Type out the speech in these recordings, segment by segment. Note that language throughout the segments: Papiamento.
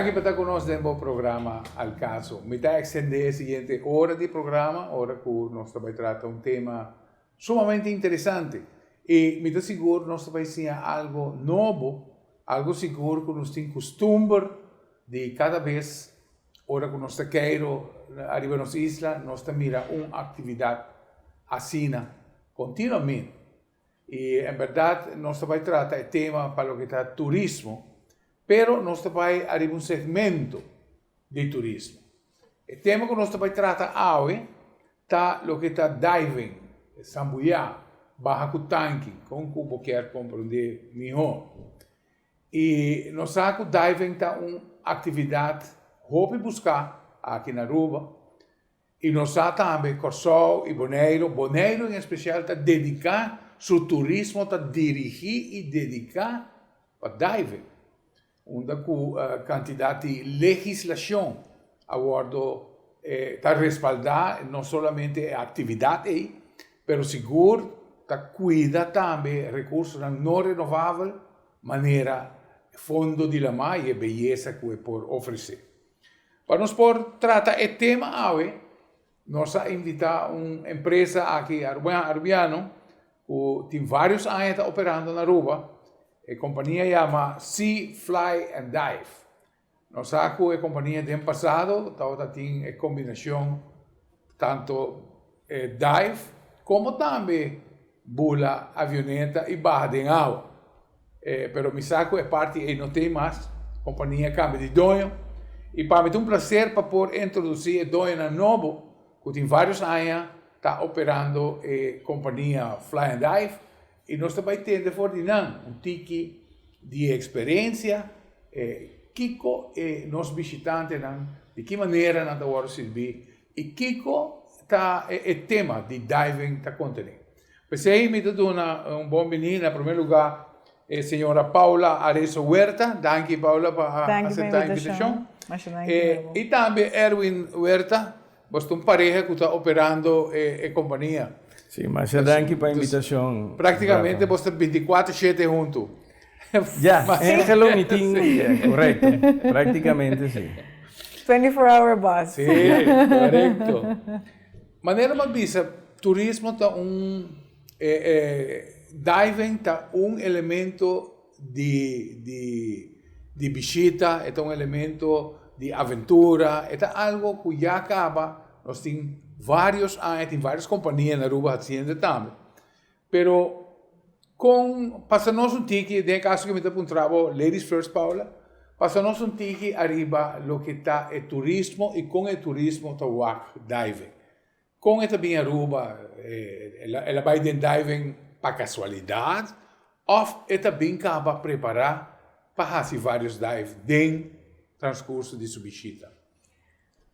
Danki pa ta ku nos den bo programa Al Caso. Mi ta extende e siguiente ora di programa, ora ku nos ta bai trata un tema sumamente interesante. I mi ta sigur nos ta bai siña algo nobo, algo sigur ku nos tin kustumber di kada bes ora ku nos ta keiro ariba nos isla, nos ta mira un aktividat asina kontinuamente. I en bèrdat nos ta bai trata e tema pa loke ta turismo, pero nos ta bai ariba un segmento di turismo. E tema ku nos ta bai trata awe ta loke ta diving, sambuyá, baha ku tanki, kon ku bo kier komprondé mihó. I nos sa ku diving ta un aktividat hopi buská aki na Aruba. I nos sa tambe Kòrsou i Boneiru, Boneiru en espesial ta dediká su turismo ta dirigí i dediká pa diving, unda ku kantidat di legislashon a wòrdu ta respaldá no solamente e aktividat ei, pero sigur ta kuida tambe rekursonan no renovabel manera fondo di lamá i e beyesa ku e por ofresé. Pa nos por trata e tema awe, nos a invita un empresa aki Arubiano cu tin varios aña ta operando na Aruba. E compania yama Sea Fly and Dive. Nos sa cu e compania den pasado tabata tin e combinacion tanto dive como tambe bula avioneta y baha den awa. Pero mi sa cu e parti ey no tin mas, compania cambia di doño y pa mi ta un placer pa por introduci e doñonan nobo cu tin varios aña ta operando e compania Fly and Dive y nos ta bay tende for di nan un tiki di e experiencia, kico e nos bishitantenan, di ki manera nan ta worde sirbi y kico ta e tema di diving ta contene. P'esei mi ta duna un bon bini na prome luga e señora Paula Arezo Huerta. Danki Paula pa a acepta e invitacion. Y tambe Erwin Huerta, boso ta un pareha cu ta operando e compania. Si, masha danki pa e invitacion. Practicamente boso ta binticuatro shete hunto. Ya, Angelo mi tin, correcto, practicamente si. 24 hour boss. Si, correcto. Manera bo a bisa, turismo ta un, diving ta un elemento di di di bishita, e ta un elemento di aventura, e ta algo ku ya kaba nos tin varios aña, tin varios kompania na Aruba hasiendo tambe. Pero kon, pasa nos un tiki, den e kaso ku mi ta puntra bo, ladies first Paula, pasa nos un tiki ariba loke ta e turismo i kon e turismo ta wak diving. Kon e ta bin Aruba? El a bai den diving pa kasualidat òf e ta bin kaba prepará pa hasi vários dive den transkurso di su bishita?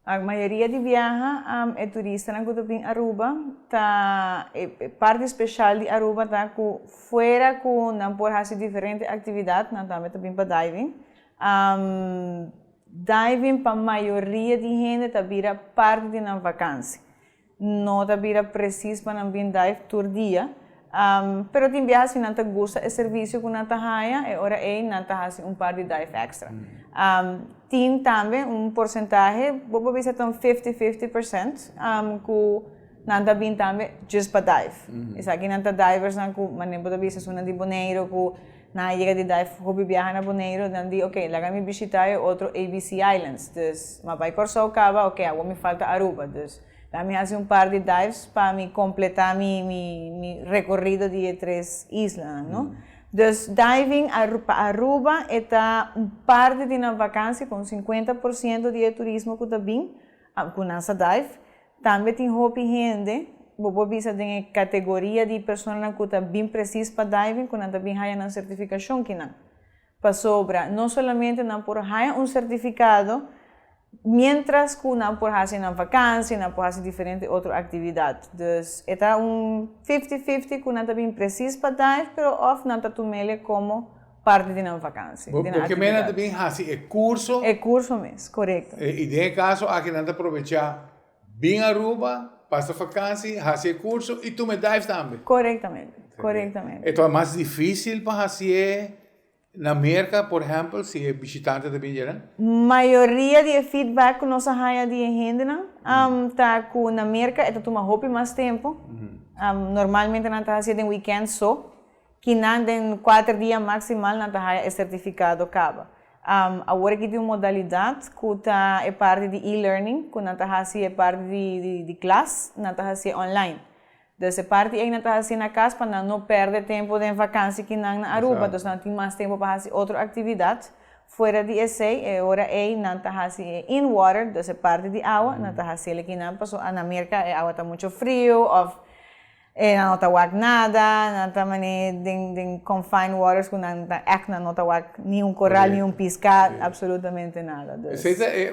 A mayoria di biaha e turistanan ku ta bin Aruba ta e parti speshal di Aruba ta ku fuera ku nan por hasi diferente aktividat nan tambe ta bin pa diving. Diving pa mayoria di hende ta bira parti di nan vakansi. No ta bira presis pa nan bin dive tur dia, pero tin biaha si nan ta gusta e servisio ku nan ta haña, e ora ei nan ta hasi un par di dive èkstra. Tin tambe un porsentahe, bo por bisa ta un fifty fifty percent, ku nan ta bin tambe just pa dive. Esaki nan ta diversnan ku manera bo ta bisa esunnan di Boneiru ku Nan a yega di dive hopi biaha na Boneiru, nan di ok, laga mi bishita e otro ABC Islands. Dus, m'a bai Kòrsou kaba, ok, awor mi falta Aruba. Dus, laga mi hasi un par di dives pa mi kompletá mi mi mi rekorido di e tres islanan, no? Dus, diving pa Aruba e ta un parti di nan vakansi, ku un sinkuenta por siento di e turismo ku ta bin, ku nan sa dive. Tambe tin hopi hende, bo por bisa den e kategoria di personanan ku ta bin presis pa diving ku nan ta bin haya nan sertifikashon kinan. Pasobra no solamente nan por haya un sertifikado mientras ku nan por hasi nan vakansi, nan por hasi diferente otro aktividat. Dus e ta un fifty fifty ku nan ta bin presis pa dive pero òf nan ta tum'el komo parti di nan vakansi, di nan Bo ke men nan ta bin hasi e kurso. E kurso mes, korekto. I den e kaso aki nan ta probechá bin Aruba, pasa vakansi, hasi e kurso i tuma e dive tambe. Korektamente, korektamente. E ta mas difisil pa hasié Na Merca, por ehempel, si e bishitante ta bin djenan? Mayoria di e feedback cu nos a haya di e hendenan ta cu na Merca e ta tuma hopi mas tempo. Normalmente nan ta hacié den weekend so. Kinan den cuater dia maximal nan ta haya e certificado caba. Awor aki tin un modalidad cu ta e parti di e-learning cu nan ta haci e parti di klas, nan ta hacié online. Dus e parti ei nan ta hasi na kas pa nan no pèrdè tempu den vakansi ki nan na Aruba. Dus nan tin mas tempu pa hasi otro aktividat. Fuera di esei, e ora ei nan ta hasi e in water, dus e parti di awa, nan ta hasi el kinan pasobra na Merka e awa ta mucho friu òf e nan no ta wak nada, nan ta manera den den confined waters ku nan ta ègt nan no ta wak ni un koral ni un piská, absolutamente nada. Dus. Esei ta e,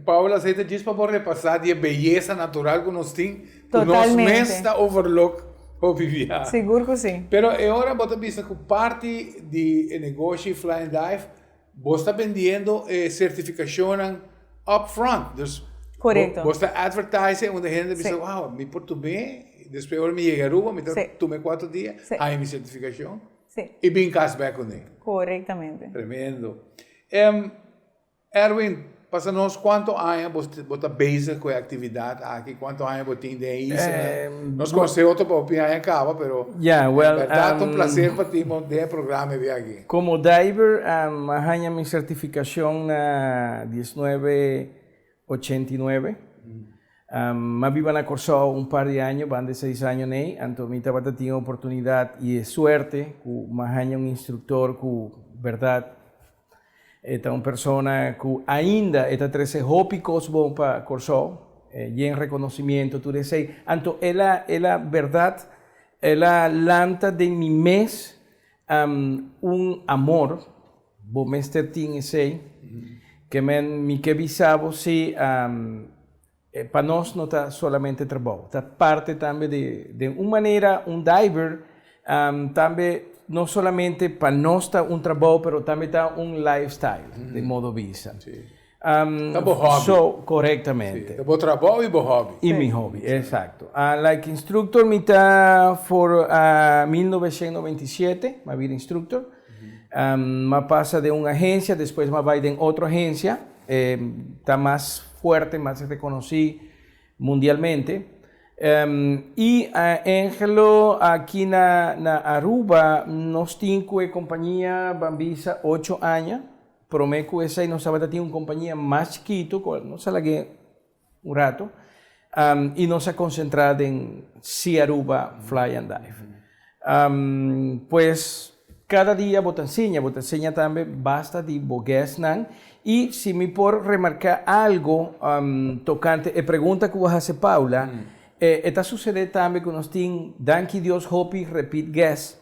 Paula, esei ta djis pa bo repasá di e beyesa natural ku nos tin. Ku nos mes ta overlook hopi bia. Sigur ku si. Pero e ora bo ta bisa ku parti di e negoshi Fly and Dive, bo sta bendiendo e sertifikashonnan up front. Dus bo sta advertise unda hende ta bisa, wow, mi por tum'é, despues ora mi yega Aruba mi ta tum'é kuater dia, haña mi sertifikashon i bin kas bèk kuné. Korektamente. Tremendo. Erwin, pasa nos cuanto aña bo bo ta bezig cu e actividad aki, cuanto aña bo tin den e isla? Nos conoce otro pa hopi aña caba, pero Ya, well, berdad ta un placer pa tin bo den e programa e aki. Como diver, a haña mi certificacion na diesnuebe ochenta i nuebe. M'a biba na Kòrsou un par di aña, banda di seis aña nei, anto mi tabata tin e oportunidad i e suerte cu m'a haña un instructor cu berdad E ta un persona ku ainda e ta trese hopi kos bon pa Kòrsou, yen rekonosimiento tur esei. Anto el a el a bèrdat el a lanta den mi mes un amor, bo mester tin esei, ke men mi ke bisa bo si pa nos no ta solamente trabou, ta parte tambe di den un manera un diver tambe no solamente pa nos ta un trabou pero tambe ta un lifestyle den modo bisa. Ta bo hobby. So, korektamente. Ta bo trabou i bo hobby. I mi hobby, esakto. Like instructor mi ta for 1997 mi a bira instructor. Mi a pasa den un agencia despues mi a bai den otro agencia. Ta mas fuerte, mas rekonosí mundialmente. I Angelo, aki na na Aruba nos tin ku e kompania ban bisa ocho aña. Promé ku esei nos tabata tin un kompania mas chikitu ku nos a lag'é un rato i nos a konsentrá den Sea Aruba Fly and Dive. Pues kada dia bo ta nsiña, bo ta nsiña tambe basta di bo guestnan i si mi por remarká algo tokante e pregunta ku bo a hasi Paula, e ta susedé tambe ku nos tin danki Dios hopi repeat guest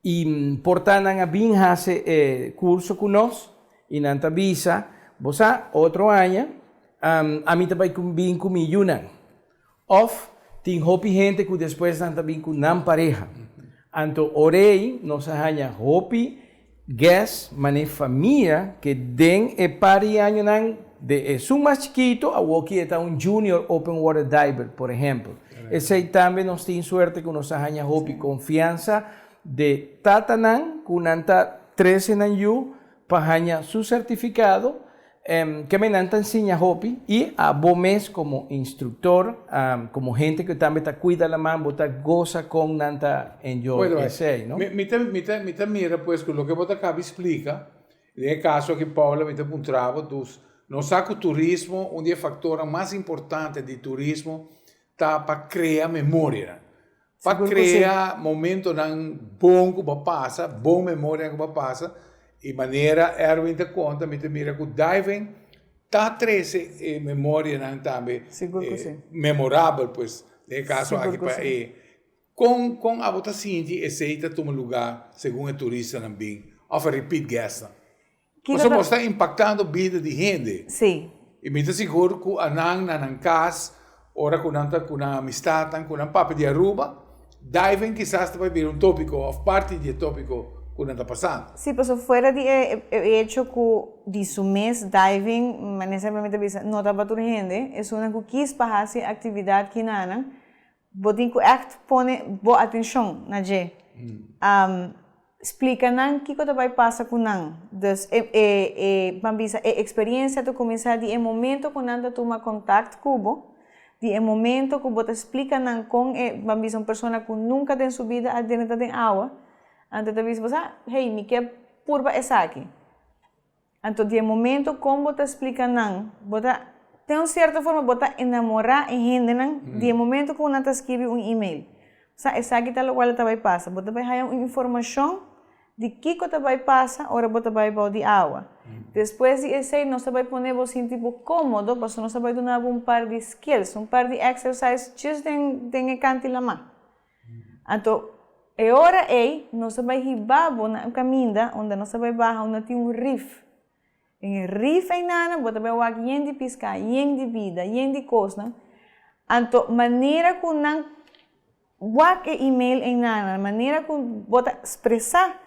I por ta nan a bin hasi e kurso ku nos i nan ta bisa, Bo sa, otro aña ami ta bai bin ku mi yunan. Òf tin hopi hende ku despues nan ta bin ku nan pareha. Anto ora ei nos a haña hopi guest manera famia ke den e par di añanan de esun mas chikito awoki e ta un junior open water diver, por ehempel. Esei tambe nos tin suerte ku nos a haña hopi konfiansa de tatanan ku nan ta trese nan yu pa haña su sertifikado, keme nan ta nsiña hopi i abo mes komo instruktor, komo hende ku tambe ta kuida laman bo ta gosa kon nan ta enjoy esei, no? Mi ta mi ta mi ta mira pues ku loke bo ta kaba di splika, den e kaso aki Paula mi ta puntra bo dus nos sa ku turismo un di e faktornan mas importante di turismo ta pa krea memorianan, pa krea momentonan bon ku bo a pasa, bon memorianan ku bo a pasa, i manera Erwin ta konta mi ta mira ku diving ta trese e memorianan tambe memorabel pues den e kaso aki pa e kon kon abo ta sinti esei ta tuma luga segun e turistanan bin òf e repeat guestnan. Pasobra bo sta impaktando bida di hende. Sí. I mi ta sigur ku anan na nan kas, ora ku nan ta ku nan amistatnan, ku nan papia di Aruba, diving kisas ta bai bira un topiko òf parti di e topiko ku nan ta pasando. Sí, pasobra fuera di e hecho ku di su mes diving, manera semper mi ta bisa, no ta pa tur hende, esunnan ku kis pa hasi e aktividat kinanan, Bo tin ku ègt pone bo atenshon na dje. Splika nan kiko ta bai pasa ku nan. Dus e e e ban bisa e eksperiencia ta kuminsá di e momento ku nan ta tuma kontakt ku bo, di e momento ku bo ta splika nan kon e ban bisa un persona ku nunka den su bida a drenta den awa, anto ta bisa bo sa, hey mi ke purba esaki. Anto di e momento kon bo ta splika nan, bo ta den un sierto forma bo ta enamorá e hendenan di e momento ku nan ta skibi un email. Sa esaki ta lokual ta bai pasa, bo ta bai haña un informashon di kiko ta bai pasa ora bo ta bai bou di awa. Despues di esei nos ta bai pone bo sinti bo kómodo pasobra nos ta bai duna bo un par di skills, un par di exercise djis den den e kanti lamá. Anto e ora ei nos a bai hiba bo na un kaminda unda nos a bai baha unda tin un rif. Den e rif einana bo ta bai wak yen di piská, yen di bida, yen di kosnan. Anto manera ku nan wak e email einana, manera ku bo ta spresá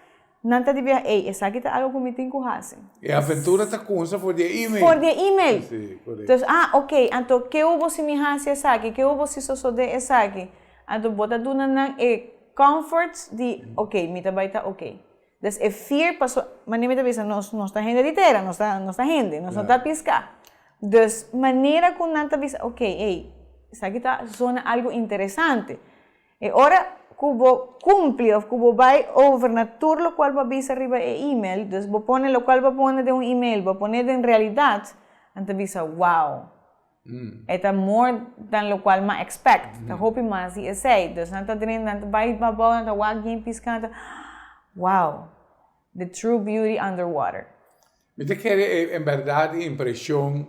Nan ta di bia, ey, esaki ta algo ku mi tin ku hasi. E aventura ta kunsa for di e email. For di e email. Si, korekto. Entonces, ah, ok, anto ke hubo si mi hasi esaki? Ke hubo si sosode esaki? Anto bo ta duna nan e comfort di, ok, mi ta bai ta ok. Dus e fear paso, manera mi ta bisa, nos nos ta hende di tera, nos ta nos ta hende, nos no ta piská. Dus manera ku nan ta bisa, ok, ey, esaki ta zona algo interesante. E ora ku bo kumpli òf ku bo bai over na tur lokual bo a bisa riba e email, dus bo pone lokual bo a pone den un email, bo pone den realidat, nan ta bisa, wow, e ta more dan lokual m'a expect, ta hopi mas di esei. Dus nan ta drenta, nan ta bai abou, nan ta wak bien piska, nan ta, wow, the true beauty underwater. Mi ta kere e en bèrdat e impreshon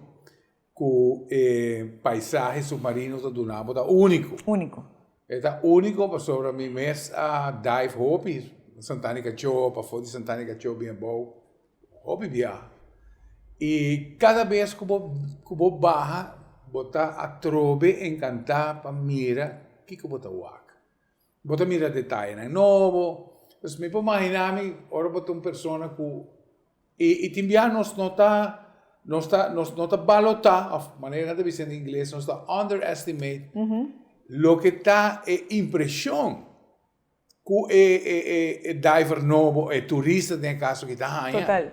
Ku e paisahe submarino ta duna bo ta úniko. Úniko. E ta úniko pasobra mi mes a dive hopi Santana Kachó, pafó di Santana Kachó bin abou, hopi biaha. I kada bes ku bo ku bo baha bo ta atrobe enkantá pa mira kiko bo ta wak. Bo ta mira detayenan nobo. Pues mi por imaginá mi ora bo ta un persona ku i i tin biaha nos no ta nos ta nos no ta balotá òf manera nan ta bisa na ingles nos ta underestimate loke ta e impreshon ku e e e e diver nobo e turista den e kaso aki ta haña. Total.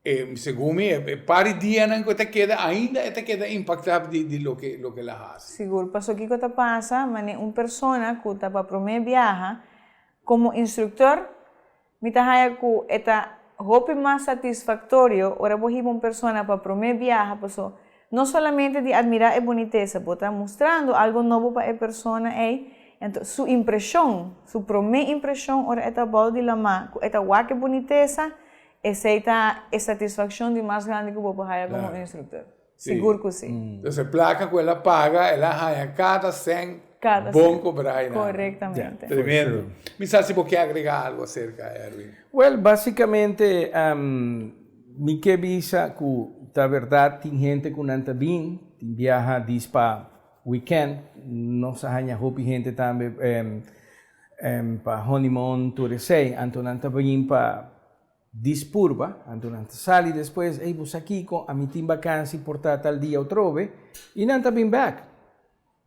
E segun mi e par di dianan ku e ta keda ainda e ta keda impaktá di di loke loke el a hasi. Sigur, paso kiko ta pasa manera un persona ku ta pa promé biaha komo instruktor mi ta haña ku e ta hopi mas satisfaktorio ora bo hiba un persona pa promé biaha paso no solamente di admirá e bunitesa bo ta mustrando algo nobo pa e persona ei anto su impreshon su promé impreshon ora e ta bou di lamá ku e ta wak e bunitesa Esei ta e satisfaccion di mas grandi cu bo por haya como instructor. Sigur cu si. Entonces e placa cu el a paga, el a haya cada cent bon cobra y nada. Correctamente. Tremendo. Mi sa si bo ke agrega algo acerca, Erwin. Well, basicamente mi ke bisa cu ta berdad tin hende cu nan ta bin, tin biaha dis pa weekend, nos a haya hopi hende tambe Pa honeymoon tur esei, anto nan ta bin pa dispurba, anto nan ta sali despues, ey bo sa kiko, ami tin bakansi por ta tal dia otrobe, i nan ta bin bek.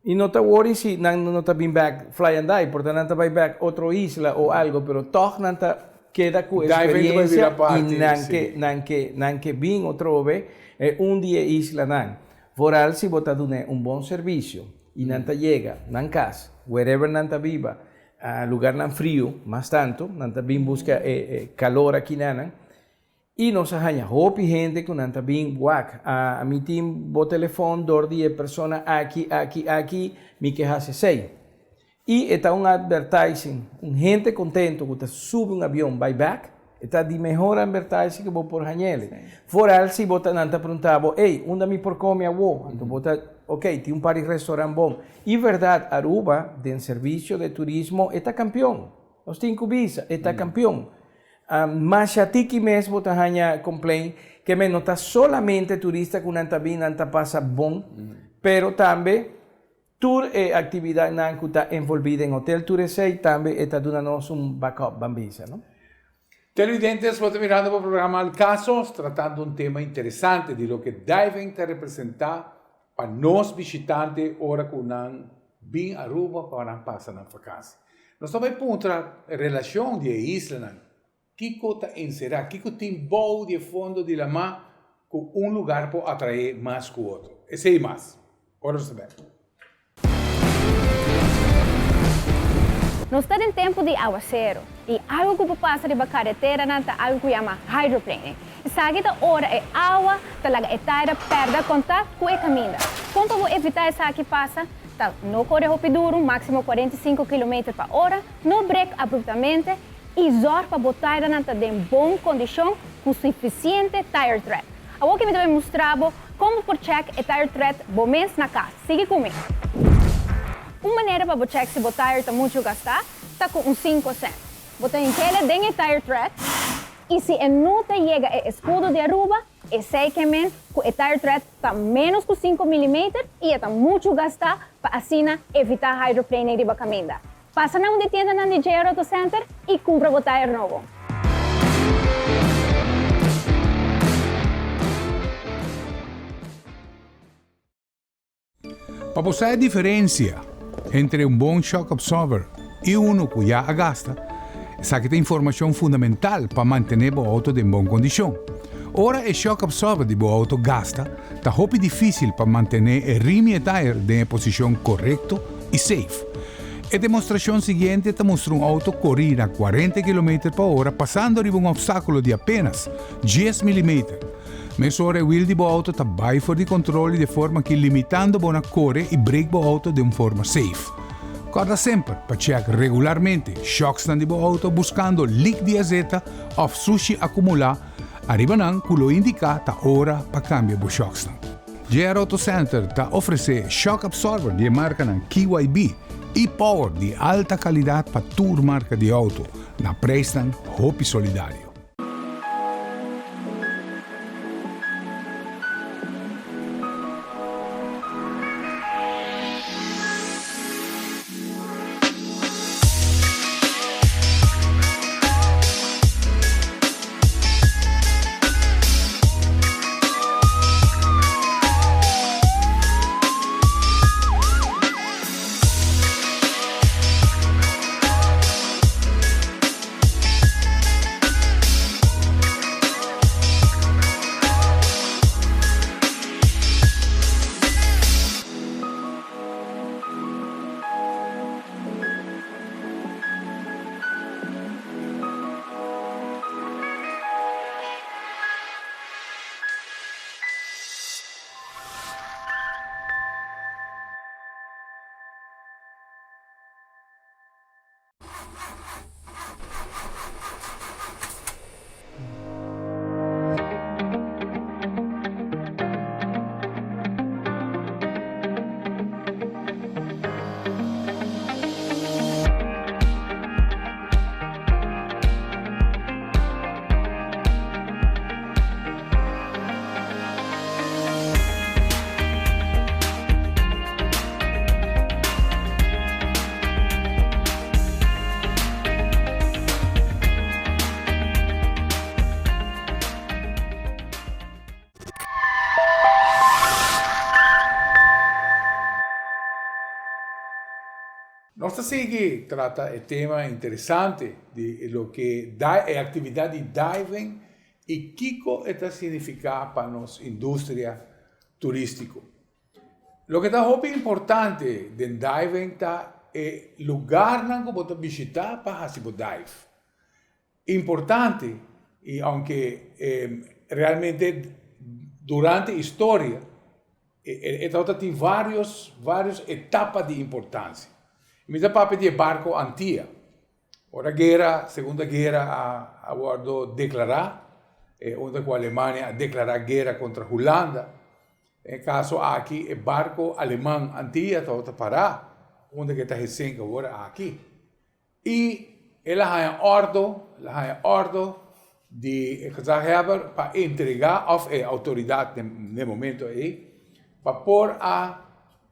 I no ta wori si nan no ta bin bek fly and die, por ta nan ta bai bek otro isla o algo, pero tog nan ta keda ku experiencia i nan ke nan ke nan ke bin otrobe e un di e islanan. Vooral si bo ta dun'é un bon servisio i nan ta yega nan kas, wherever nan ta biba, lugarnan friu mas tantu, nan ta bin buska e kalor akinanan. I nos a haña hopi hende ku nan ta bin wak, mi tin bo telefòn dor di e persona aki, aki, aki, mi ke hasi esei. I e ta un advertising, un hende contento cu ta subi un avion bai back, e ta di mehor advertising cu bo por hañele. Vooral si bo ta, nan ta pregunta bo, ey, unda mi por come awo? Anto bo ta, ok, tin un par di restaurant bon. I verdad, Aruba, den servicio de turismo, e ta campeon. Nos tin cu bisa, e ta campeon. Masha tiki mes bo ta haña complain, ke men no ta solamente turista cu nan ta bin, nan ta pasa bon, pero tambe, Tur e actividadnan cu ta envolvi den hotel tur esey tambe e ta duna nos un backup ban bisa no. Televidentes, bo ta mirando bo programa Al Caso, tratando un tema interesante di loke diving ta representa pa nos bishitante ora cu nan bin Aruba pa nan pasa nan vakantie. Nos ta bai puntra relashon di e islanan, kiko ta enserá, kiko tin bou di e fondo di lamá ku un lugar por atraé mas ku otro. Esei mas. Ora nos ta bek. Nos ta den tempu di awaseru i algu ku por pasa riba kareteranan ta algu ku yama hydroplaning. Esaki ta ora e awa ta laga e taira pèrdè kontakt ku e kaminda. Kon pa bo evitá esaki pasa ta no kore hopi duru, máksimo 45 kilometer pa ora, no brek abruptamente i zòrg pa bo tairanan ta den bon kondishon ku sufisiente tire tread. Awor ki mi ta bai mustra bo kon bo por chèk e tire tread bo mes na kas. Sigui ku mi! Un manera pa bo chèk si bo tire ta muchu gastá ta ku un sinku sènt. Bo ta hink'ele den e tire tread i si e no ta yega e eskudo di Aruba, esei ke men ku e tire tread ta ménos ku sinku milimeter i e ta muchu gastá pa asina evitá hydroplaning riba kaminda. Pasa na un di tiendanan di JR Auto Center i kumpra bo tayer nobo. Pa bo sa e diferencia entre un bon shock absorber y uno cu ya a gasta, esaki ta informacion fundamental pa mantene bo auto den bon condicion. Ora e shock absorber di bo auto gasta, ta hopi dificil pa mantene e rim y e tayer den e posicion corecto y safe. E demostracion siguiente ta mustra un auto cori na 40 kilometer pa ora pasando riba un obstaculo di apenas 10 milimeter. Mesora e wiel di bo auto ta bai for di control y di e forma aki limitando bo na core y brake bo auto den un forma safe. Corda semper pa check regularmente shocksnan di bo auto buscando leak di azeta of sushi acumula ariba nan cu lo indica ta ora pa cambia bo shocksnan. JR Auto Center ta ofrece shock absorber di e marcanan KYB y Power di alta calidad pa tur marca di auto na prijsnan hopi solidario. Nos ta sigui trata e tema interesante di loke e actividad di diving y kico e ta significa pa nos industria turistico. Loke ta hopi importante den diving ta e lugarnan ku bo ta bishita pa hasi bo dive. Importante y aunke realmente durante historia e tabata tin varios varios etapa di importancia. Mi ta papia di e barco Antia. Ora guera, Segunda Guera a wordo declara, e unda cu Alemania a declara guera contra Hulanda, den e caso aki e barco Aleman Antia tabata para unda cu e ta hesenk awor aki. Y el a haya ordo, el a haya ordo di e gezaghebber pa entrega of e autoridad den e momento ey pa por a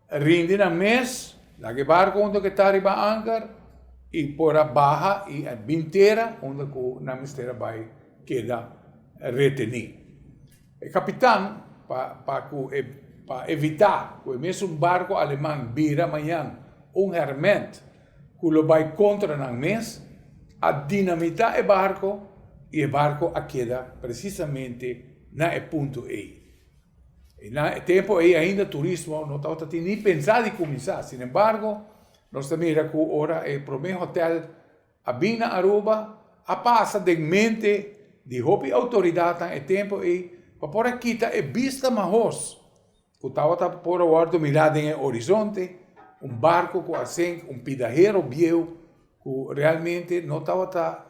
Rindi nan mes, laga e barco unda cu e ta riba anker y por a baha y a bin tera unda cu nan mester a bay keda reteni. E capitan pa pa cu e pa evita cu e mesun barco aleman bira mañan un herment. ku lo bai kontra nan mes, a dinamitá e barko i e barko a keda presisamente na e punto ei. I na e tempu ei ainda turismo no tabata tin ni pensá di kuminsá. Sinembargo, nos ta mira ku ora e promé hotèl a bin na Aruba, a pasa den mente di hopi outoridatnan e tempu ei pa por a kita e bista mahos ku tabata por a wòrdu mirá den e horizonte, un barko ku a sink, un pidahero bieu ku realmente no tabata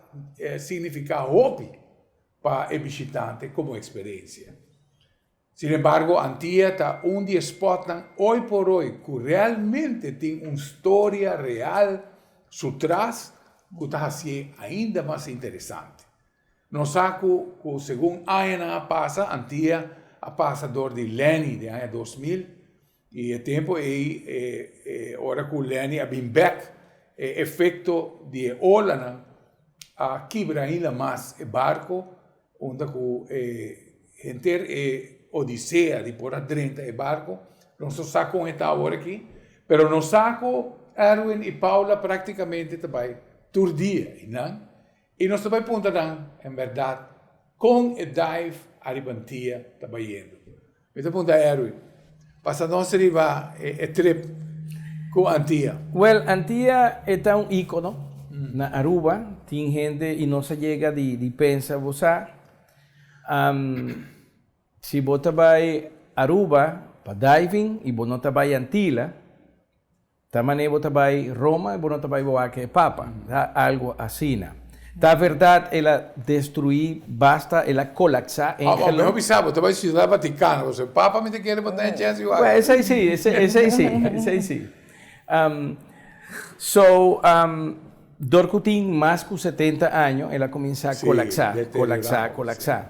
signifiká hopi pa e bishitante komo eksperensia. Sin embargo, Antia ta un di e spòtnan oy por oy ku realmente tin un storia real su tras ku ta hasié ainda mas interesante. Nos sa ku ku segun añanan a pasa, Antia a pasa dor di Lenny den aña 2000 i e tempu ei e e ora ku Lenny a bin bèk e efekto di e olanan a kibra ainda mas e barko unda ku e henter e odisea di por a drenta e barko. Nos no sa kon e ta awor aki, pero nos sa ku Erwin i Paula praktikamente ta bai tur dia einan I nos ta bai puntra nan en bèrdat kon e dive ariba Antia ta bayendo. Mi ta puntra Erwin, pasa nos riba e trip ku Antia. Wèl, Antia e ta un íkono na Aruba. Tin hende i nos a yega di pensa, bo sa, si bo ta bai Aruba pa diving i bo no ta bai Antila, Ta manera bo ta bai Roma y bo no ta bai wak e Papa. Ta algo asina. Ta verdad el a destrui basta, el a colapsa en geloof. Mehor bisa bo ta bai Ciudad Vaticano pasobra e Papa mi ta kere bo ta chens di wak. Well, esey si, esey si, esey si. So, dor cu tin mas cu 70 año el a cuminsa colapsa, colapsa, colapsa.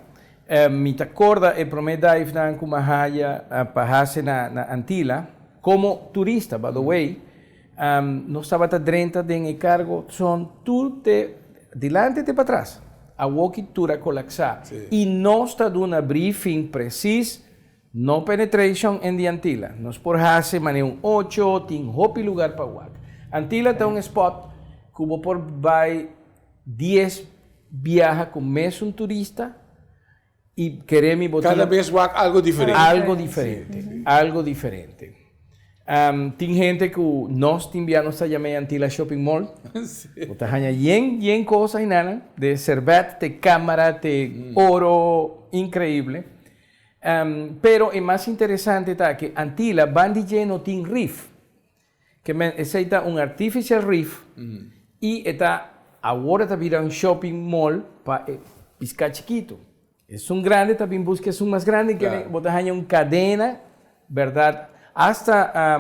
Mi ta corda e prome dive nan cu mi a haya pa haci na Antilla. Komo turista, by the way, nos tabata drenta den e kargo son tur te dilanti te patras. Awoki tur a kolapsá. I nos ta duna briefing presis, no penetration en di Antilla. Nos por hasi manera un ocho, tin hopi lugar pa wak. Antilla ta un spot ku bo por bai dies biaha ku mesun turista. I kere mi bo tin. Kada bes wak algo diferente. Algo diferente, algo diferente. Tin hende ku nos tin bia nos ta yama e Antilla Shopping Mall. Bo ta haña yen yen kos ayinanan, de serbèt te kamara te oro, inkreibel. Pero e mas interesante ta ke Antilla bandi dje no tin rif. Ke men esei ta un artificial reef y e ta awor e ta bira un shopping mall pa e pisca chikito. Esun grande ta bin busca esun mas grande ke men bo ta haña un cadena berdad hasta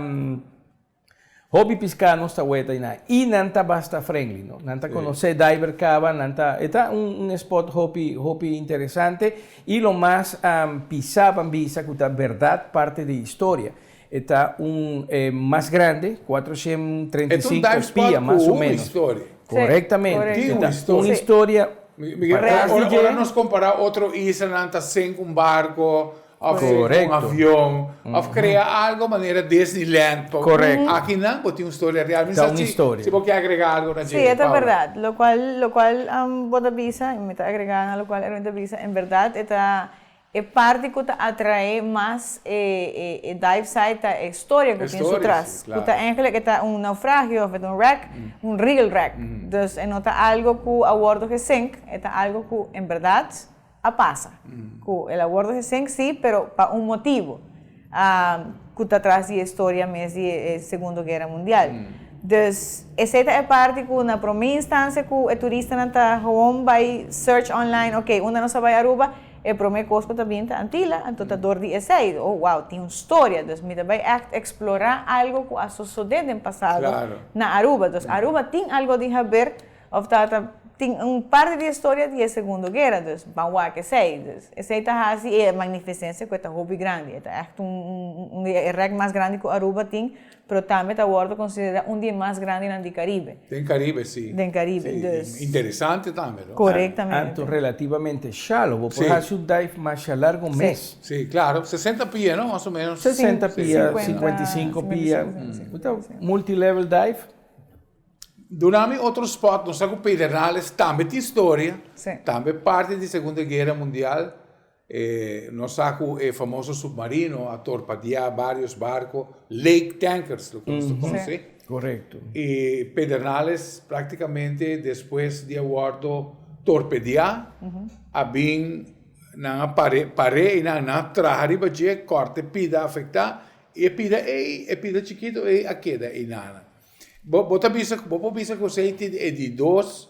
hopi pisca nos ta weta ayina y nan ta basta friendly no nan ta conoce diver caba nan ta e ta un spot hopi hopi interesante y lo mas pisa ban bisa cu ta berdad parte di historia. E ta un e mas grande, 435 pia mas o menos. Korektamente. Tin E un ta historia. un historia Ora, patras di ora dje. nos kompará otro islanan ta sink un barko òf sink un Korekto. avion òf krea algo manera Disneyland. Pa Korekto. Akinan bo tin un storia real. Mi Ta sa un si historia. si bo ke agregá algo na Sí, dje, e ta Paula. bèrdat. Lokual lokual bo ta bisa, i mi ta agregá na lokual Erwin ta bisa, en bèrdat e ta E parti ku ta atraé mas e dive site ta e storia ku tin su tras, ku ta eigenlijk e ta un naufragio of e ta un wreck, un real wreck. Dus e no ta algo ku a wordo gesink, e ta algo ku en berdad a pasa. Ku el a wordo gesink si, pero pa un motibo ku ta tras di e storia mes di e Segundo Guera Mundial. Dus esei ta e parti ku na promé instansia ku e turistanan ta gewoon bai search online, ok, unda nos a bai Aruba? E promé kos ku ta bin ta Antila, anto ta dor di esei, oh wow, tin un storia, dus mi ta bai ègt eksplorá algu ku a sosodé den pasado na Aruba. Dus Aruba tin algu di haber òf ta ta tin un parti di e storia di e Segundo Guera, dus ban wak esei. Dus esei ta hasi e magnifisensia ku e ta hopi grandi, e ta ègt un un di e rèk mas grandi ku Aruba tin, Pero tambe ta wordo considera un di e mas grandinan di Caribe. Den Caribe, si. Den Caribe, Si, dus. Interesante tambe, no? Corectamente. Anto relativamente shallow, bo por haci un dive masha largo mes. Si, claro. 60 pia, no? Mas o menos. 60 pia, 55 pia. Multilevel dive. Duna mi otro spot, nos sa ku Pedernales tambe tin storia, tambe parti di Segunda Guera Mundial. Nos sa ku e famoso submarino a torpadeá varios barko, lake tankers loke nos ta konosé. Korekto. I Pedernales praktikamente despues di a wòrdu torpedeá a bin nan a pare par'é i nan a traha riba dje kòrta e pida afektá i e pida ei e pida chikitu ei a keda einan. Bo bo ta bisa bo por bisa ku esei tin e di dos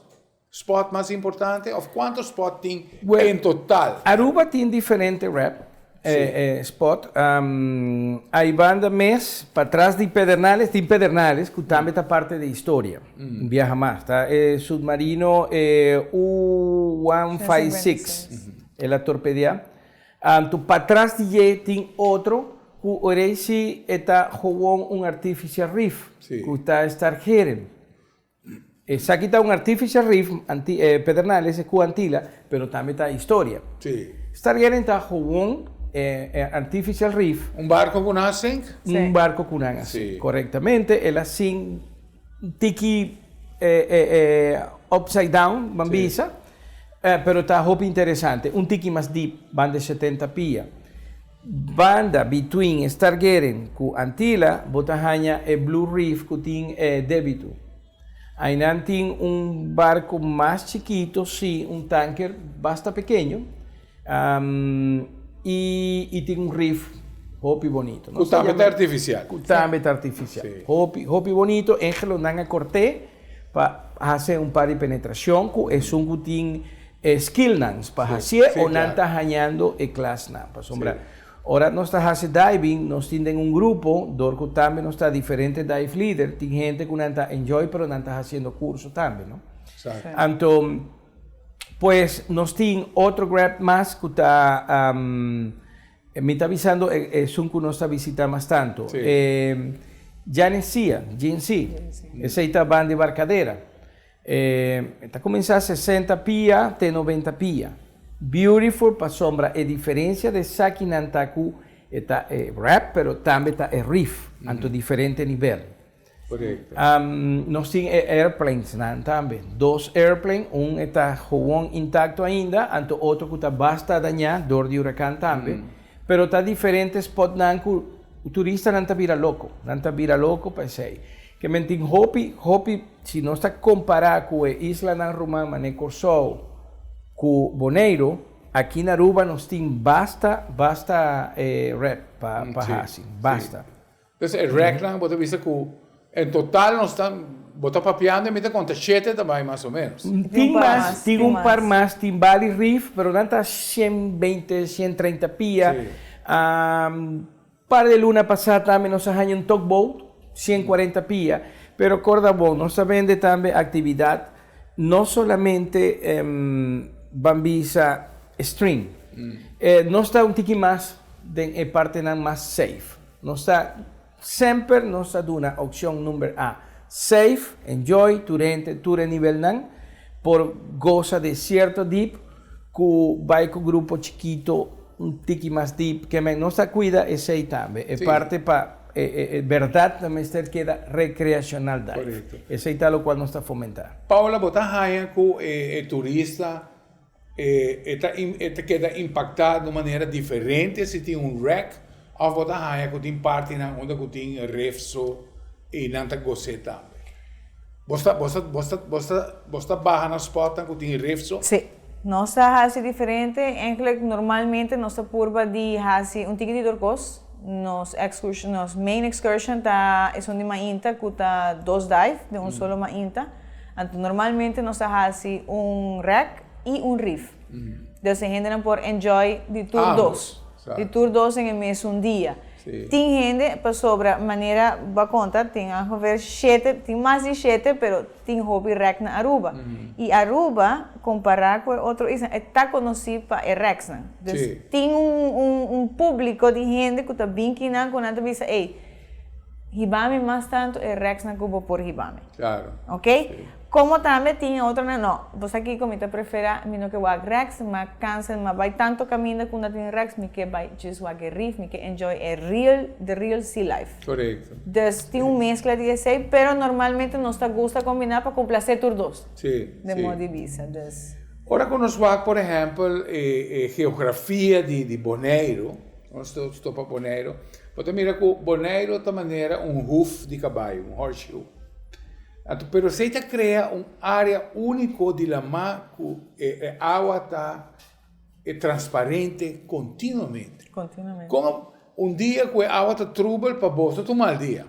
spot mas importante of kuantu spot tin en total? Aruba tin diferente rep spot. Ai banda mes patras di Pedernales tin Pedernales ku tambe ta parte di historia. Un biaha mas ta e submarino U one five six el a torpedea. Anto patras di dje tin otro ku orei si e ta gewoon un artificial reef ku ta Stargeren. Esaki ta un artificial reef, Pedernales e ku Antila, pero tambe ta historia. Stargeren ta gewoon artificial reef. Un barco ku nan a sink? Un barco ku nan a sink, korektamente. El a sink tiki upside down, ban bisa. Pero ta hopi interesante. Un tiki mas deep, banda e 70 pia. Banda between e Stargeren ku Antila bo ta haña e Blue Reef ku tin e debitu. Ainan tin un barko mas chikito, sí, un tanker basta pekeño, i i tin un rif hopi bonito. Ku tambe ta artifisial. Ku tambe ta artifisial. Hopi, hopi bonito. Engelo nan a kort'é pa hasi un par di penetrashon ku esun ku tin e skillnan pa hasié o nan ta hañando e klasnan. Pasobra ora nos ta hasi diving nos tin den un grupo dor ku tambe nos ta diferente dive leader, tin hende ku nan ta enjoy pero nan ta hasiendo kurso tambe no. Anto pues nos tin otro grab mas ku ta mi ta bisando esun ku nos ta bisita mas tanto e Janesia, Jinsi, esei ta banda di Barcadera. E ta kuminsá 60 pia te 90 pia. Beautiful pasobra e diferensia di esakinan ta ku e ta e wrap pero tambe ta e reef, anto diferente nivel. Korekto. Nos tin e airplanesnan tambe. Dos airplane, un e ta gewoon intakto ainda, anto otro ku ta basta dañá dor di hurakan tambe. Pero ta diferente spotnan ku turistanan ta bira loko. Nan ta bira loko pa esei. Ke men tin hopi, hopi, si nos ta kompará ku e islanan ruman manera Kòrsou ku Boneiru, aki na Aruba nos tin basta, basta rèk pa pa hasi, basta. Entonces e rèknan bo ta bisa ku en total nos ta, bo ta papiando i mi ta konta shete ta bai mas o ménos. Tin mas, tin un par mas, tin Bali Reef, pero nan ta 120, 130 pia. Par de luna pasá tambe nos a haña un tugboat, 140 pia, pero corda bon, nos ta bende tambe actividad, no solamente ban bisa string. Nos ta un tiki mas den e partenan mas safe. Nos ta semper nos ta duna opcion number A, safe, enjoy, tur hende, tur e nivelnan por goza de cierto deep cu bay cu grupo chikito un tiki mas deep ke men nos ta kuida esei tambe e parte pa e berdad ta mester keda recreacional dive esei ta locual nos ta fomenta. Paula bo ta haña cu e turista e ta e ta keda impacta di un manera diferente si tin un wreck of bo ta haña cu tin partinan unda cu tin rif so y nan ta gos'é tambe? Bo ta bo ta bo ta bo ta bo ta baha na spotnan cu tin rif so? Sí. Nos ta hasi diferente. Eigenlijk normalmente nos ta purba di hasi un tiki di tur kos. Nos excursion, nos main excursion ta esun di mainta ku ta dos dive den un solo mainta. Anto normalmente nos ta hasi un wreck i un reef. Dus e hendenan por enjoy di tur dos. Di tur dos den e mesun dia. Tin hende pasobra manera bo a konta tin ongeveer shete, tin mas di shete pero tin hopi rèk na Aruba. I Aruba kompará ku e otro isla e ta konosí pa e rèksnan. Dus tin un un públiko di hende ku ta bin kinan ku nan ta bisa ey hiba mi mas tantu e rèksnan ku bo por hiba mi. Oke? Como tambe tin e otronan, no, bo sa kico, mi ta prefera, mi no ke wak wrecks, m'a cansa, m'a bay tanto caminda cu no tin wrecks, mi ke bay just wak e reef, mi ke enjoy e real, the real sea life. Correcto. Dus tin un mezcla di esey, pero normalmente nos ta gusta combina pa complace tur dos. Sí, De sí. modo di bisa, dus. Ora cu nos wak, por ehempel, e e geografia di di Boneiru, nos ta topa Boneiru, bo ta mira cu Boneiru ta manera un hoof di cabayo, un horseshoe. Anto, pero esei ta krea un área úniko di lamá ku e e awa ta e transparente kontinuamente. Kontinuamente. Kon un dia ku e awa ta trubel pa bo ta tuma al dia.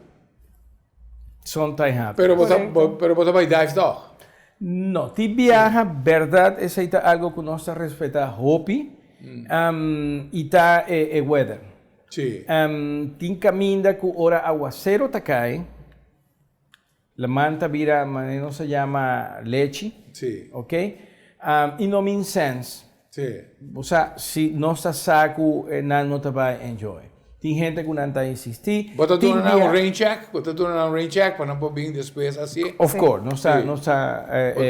Son ta happy. Pero bo ta Korekto. pero bo ta bai dive tòg? No, tin biaha bèrdat esei ta algo ku nos ta respetá hopi i ta e e weather. Sí. Tin kaminda ku ora awasero ta kai. Laman ta bira manera nos ta yama lechi. Sí. Ok? I no mean sense. Sí. Bo sa, si nos ta sa ku nan no ta bai enjoy. Tin hende ku nan ta insistí. Bo ta Tin duna nan un dia. rain check? Bo ta duna nan un rain check pa nan por bin despues hasié? Of course, nos ta, Sí. nos ta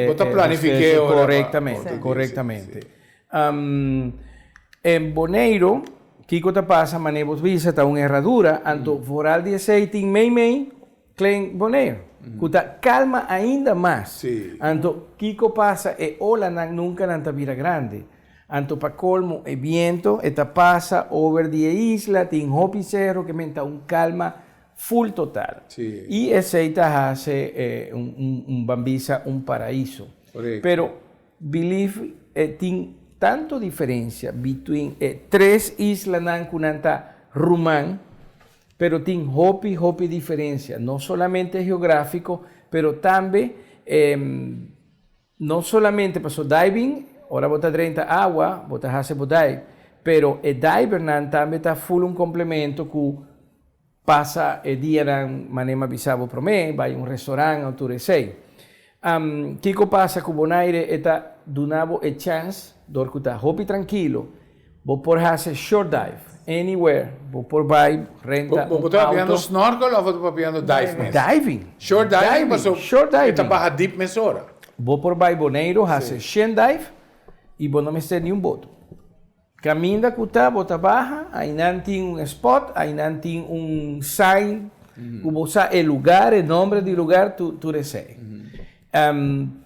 Bo ta planifiké ora pa. Korektamente, korektamente. En Boneiru, kiko ta pasa manera bo bisa ta un herradura, anto vooral di esei tin mei mei Klein Boneiru, ku ta kalma ainda mas. Anto kiko pasa e olanan nunka nan ta bira grandi. Anto pa kolmo e biento e ta pasa over di e isla, tin hopi sero ke men ta un kalma full total. I esei ta hasi un bambisa un paraiso. Pero believe e tin tanto diferencia between e tres islanan ku nan ta ruman. Pero tin hopi, hopi diferencia, no solamente geográfico, pero tambe no solamente paso diving, ora bo ta drenta awa, bo ta haci bo dive, pero e divernan tambe ta full un complemento cu pasa e dianan manera mi a bisa bo prome, bay un restaurant o tur esey. Kico pasa cu Bonaire e ta duna bo e chance door cu ta hopi trankilo bo por haci short dive anywhere bo por bay renta Bo un ta papiando auto. snorkel of bo ta papiando dive mes? Diving. Short diving paso Short e ta diving. baha deep mesora. Bo por bay Boneiro haci shen dive y bo no mester ni un boto. Caminda cu ta bo ta baha, aynan tin un spot, aynan tin un sign cu bo sa e lugar, e nomber di lugar, tur esey.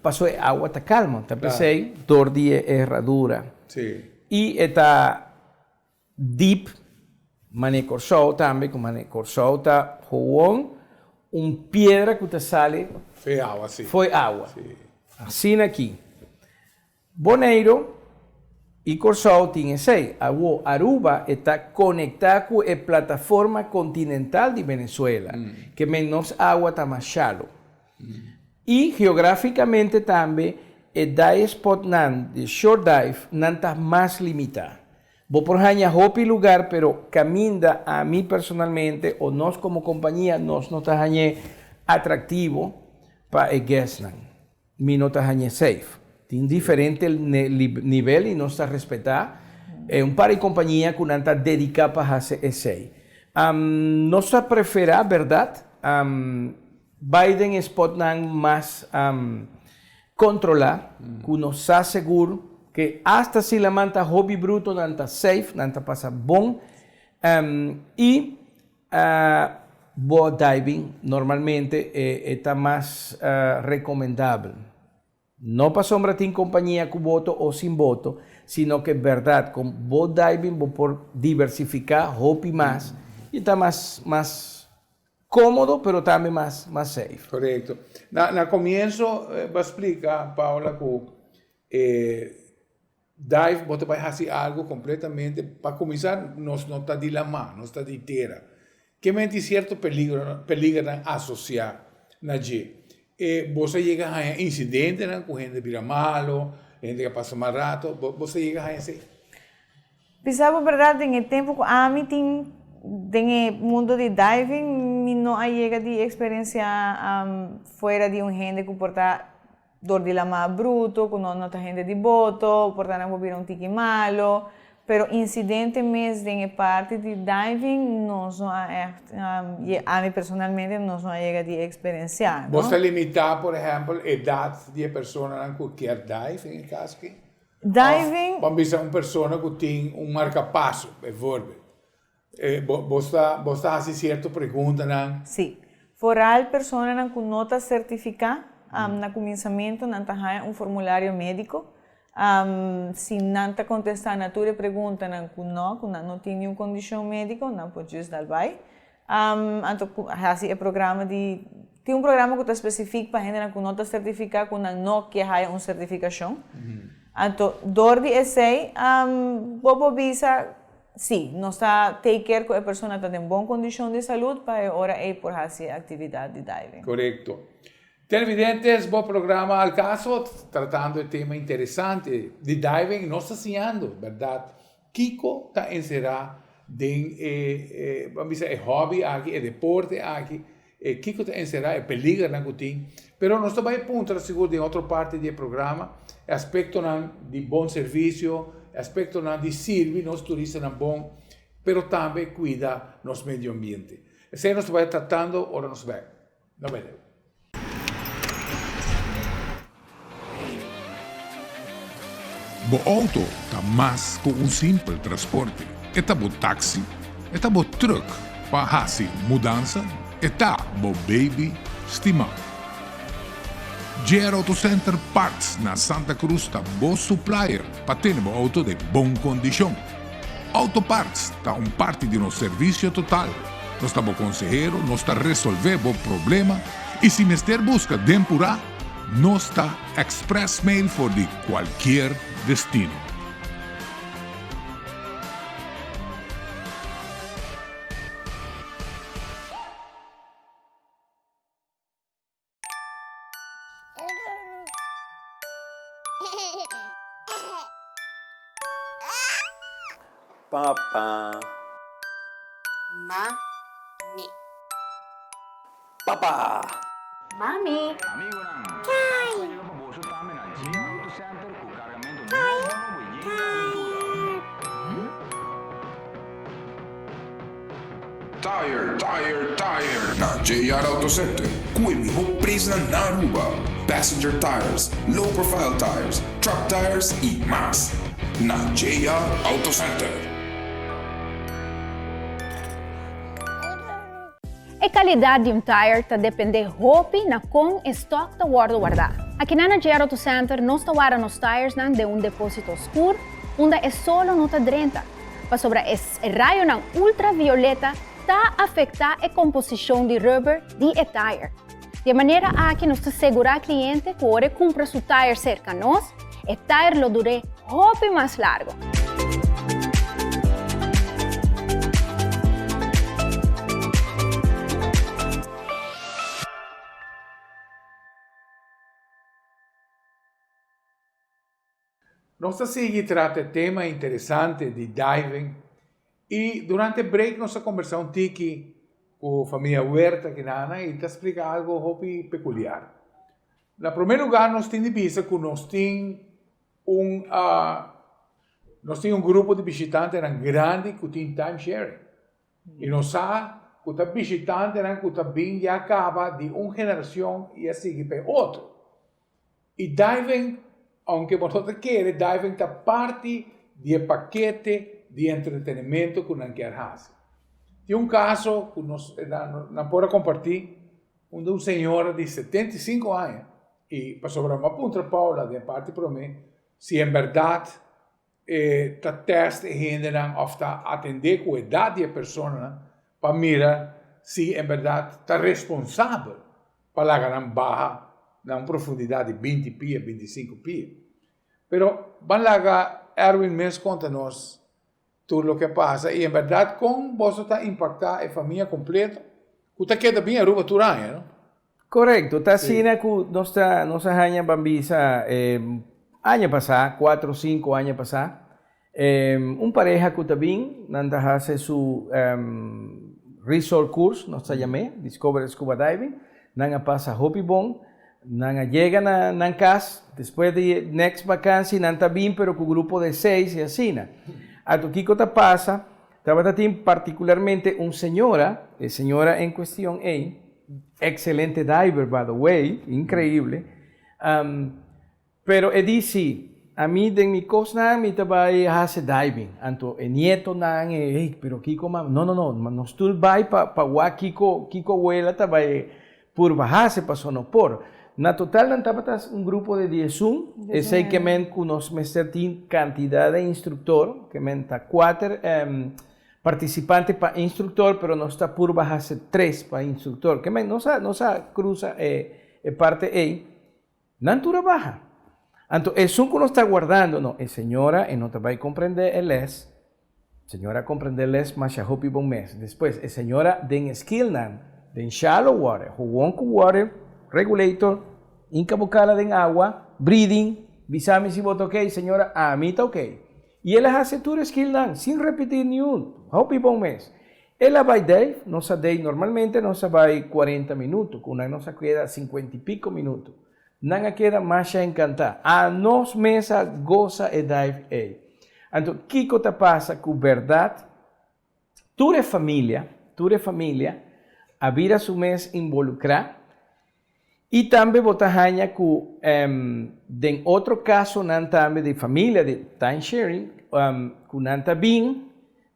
Paso e awa ta calmo, ta pesey door di e herradura. Y e ta deep, mane Corsou tambe, cu mane Corsou ta gewoon un piedra cu ta sali Fo'i awa, si. Fo'i awa. Asina aki. Boneiru i Kòrsou tin esei. Awor Aruba e ta konektá ku e plataforma kontinental di Venezuela, ke men nos awa ta mas shalo. I geografikamente tambe e dive spotnan di short dive nan ta mas limitá. Bo por haña hopi lugar pero kaminda ami personalmente o nos komo kompania nos no ta hañ'é atraktivo pa e guestnan. Mi no ta hañ'é safe. Tin diferente nivel y nos ta respetá e un par di compañia cu nan ta dedica pa haci esey. Nos ta prefera, berdad, bay den e spotnan mas controla, cu nos sa segur que hasta si laman ta hopi bruto nan ta safe, nan ta pasa bon y Bo diving normalmente e ta mas recomendabel. No pasobra tin compañia cu boto o sin boto, sino que berdad con bo diving bo por diversifica hopi mas y ta mas mas comodo pero tambe mas mas safe. Correcto. Na na comienzo bo a splica Paula cu e Dive bo ta bai hasi algo completamente, pa cuminsa nos no ta di lama, nos ta di tera. Ke men tin cierto peligro, peligernan asocia na dje. E bo sa yega haña incidentenan cu hende bira malo, hende ka pasa mal rato, bo bo sa yega haña esey? Bisa bo berdad den e tempo cu ami tin den e mundo di diving mi no a yega di experiencia fuera di un hende cu por ta Dor di lama bruto, ku no no ta hende di boto, por ta nan por bira un tiki malo. Pero incidente mes den e parti di diving nos no a echt, ami personalmente nos no a yega di experiencia, no. Bo ta limita por ehempel edad di e personanan cu kier dive den e caso aki? Diving. Of ban bisa un persona cu tin un marcapaso bijvoorbeeld. Bo ta bo ta haci cierto preguntanan? Si. Vooral personanan cu no ta certifica, na cuminsamento nan ta haya un formulario medico. Si nan ta contesta na tur e preguntanan cu no, cu nan no tin niun condicion medico, nan por just dal bay. Anto haci e programa di, tin un programa cu ta specific pa hendenan cu no ta certifica, cu nan no kier haya un certificacion. Anto door di esey bo por bisa Si, nos ta take care cu e persona ta den bon condicion di salud pa e ora ey por haci e actividad di diving. Corecto. Televidentes, bo programa Al Caso tratando e tema interesante di diving, nos ta siñando, berdad, kico ta encera den e, ban bisa, e hobby aki, e deporte aki, e kiko ta enserá, e peligernan ku tin, pero nos ta bai puntra sigur den otro parti di e programa e aspektonan di bon servisio, e aspektonan di sirbi nos turistanan bon, pero tambe kuida nos medio ambiente. Esei nos ta bai tratando ora nos bek. No bai leu. Bo auto ta mas ku un simpel transporte. E ta bo taxi, e ta bo truck pa hasi mudansa, e ta bo baby stimá. JR Auto Center Parts na Santa Cruz ta bo supplier pa tene bo auto den bon kondishon. Auto Parts ta un parti di nos servisio total. Nos ta bo konsehero, nos ta resolvé bo problema i si mester buska den purá, nos ta express mail for di cualkier destino. Papa. Mami. Papa. Mami. Tire, tire, tire na JR Auto Center cu e miho prijsnan na Aruba. Passenger tires, low profile tires, truck tires y mas. Na JR Auto Center. E calidad di un tire ta depende hopi na con e stock ta wordo warda. Akinan na JR Auto Center nos ta warda nos tiresnan den un deposito scur unda e solo no ta drenta, pasobra e rayonan ultravioleta ta afecta e composicion di rubber di e tire. Di e manera aki nos ta segura cliente cu ora e cumpra su tire cerca nos, e tire lo dur'é hopi mas largo. Nos ta sigui trata e tema interesante di diving y durante break nos a combersa un tiki cu famia Huerta kinana y ta splica algo hopi peculiar. Na prome lugar nos tin di bisa cu nos tin un nos tin un grupo di bishitantenan grandi cu tin time sharing y nos sa cu ta bishitantenan cu ta bin ya caba di un generacion y a sigui pa e otro. Y diving, aunke bo no ta kere, diving ta parti di e pakete di entretenimento cu nan kier haci. Tin un caso cu nos nan por a comparti, unda un señora di 75 aña, y pasobra mi a puntra Paula den e parti prome, si en berdad e ta test e hendenan of ta atende cu edad di e personanan pa mira si en berdad ta responsabel pa laga nan baha na un profundidad di binti pia, binti sinku pia. Pero ban laga Erwin mes konta nos tur loke a pasa i en berdad kon boso ta impacta e famia completo ku ta keda bin Aruba tur aña, no? Korekto, ta asina ku nos ta nos a haña ban bisa aña pasá, kuater o sinku aña pasá, un pareha ku ta bin, nan ta hasi su resort course, nos ta yam'é, Discover Scuba Diving, nan a pasa hopi bon, nan a yega na nan kas, despues di next vakansi nan ta bin pero ku grupo di seis i asina. Anto kiko ta pasa, tabata tin partikularmente un señora, e señora en kuestion ei, excelente diver by the way, inkreible, pero e di si, ami den mi kosnan mi ta bai hasi diving, anto e nietonan e hey pero kiko mama, no no no, nos tur bai pa pa wak kiko kiko abuela ta bai purba hasi paso no por. Na total nan tabata un grupo di diesun, esei ke men ku nos mester tin kantidat di instruktor, ke men ta kuater partisipante pa instruktor pero nos ta purba hasi tres pa instruktor, ke men nos a nos a krusa e e parte ei. Nan tur a baha. Anto esun ku nos ta guardando, no, e señora e no ta bai komprendé e lès. Señora a komprendé lès masha hopi bon mes. Despues e señora den e skillnan, den shallow water, howon ku water regulator, hinka bo kala den awa, breathing, bisa mi si bo ta okey, señora, ami ta okey. I el a hasi tur e skillnan sin repití niun, hopi bon mes. El a bai dei, nos a dei normalmente nos a bai cuarenta minuto, cu nan nos a keda cincuenta y pico minuto. Nan a keda masha encanta. Anos mes a goza e dive ey. Anto kico ta pasa cu berdad tur e familia, tur e familia a bira su mes involucra y tambe bo ta haña cu den otro casonan tambe di familia di time sharing cu nan ta bin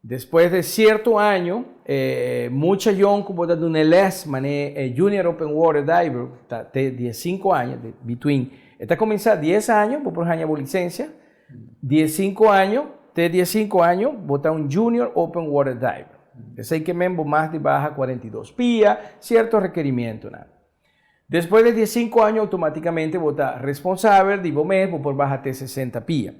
Despues de cierto año, e mucha yon cu bo ta duna e les mane e Junior Open Water Diver ta te diescinco aña, de between, e ta cuminsa dies año bo por haña bo licencia, diescinco año te diescinco año bo ta un Junior Open Water Diver. Esey ke men bo mas di baha 42 pia, cierto requerimientonan. Despues de diescinco año automaticamente bo ta responsabel di bo mes, bo por baha te 60 pia.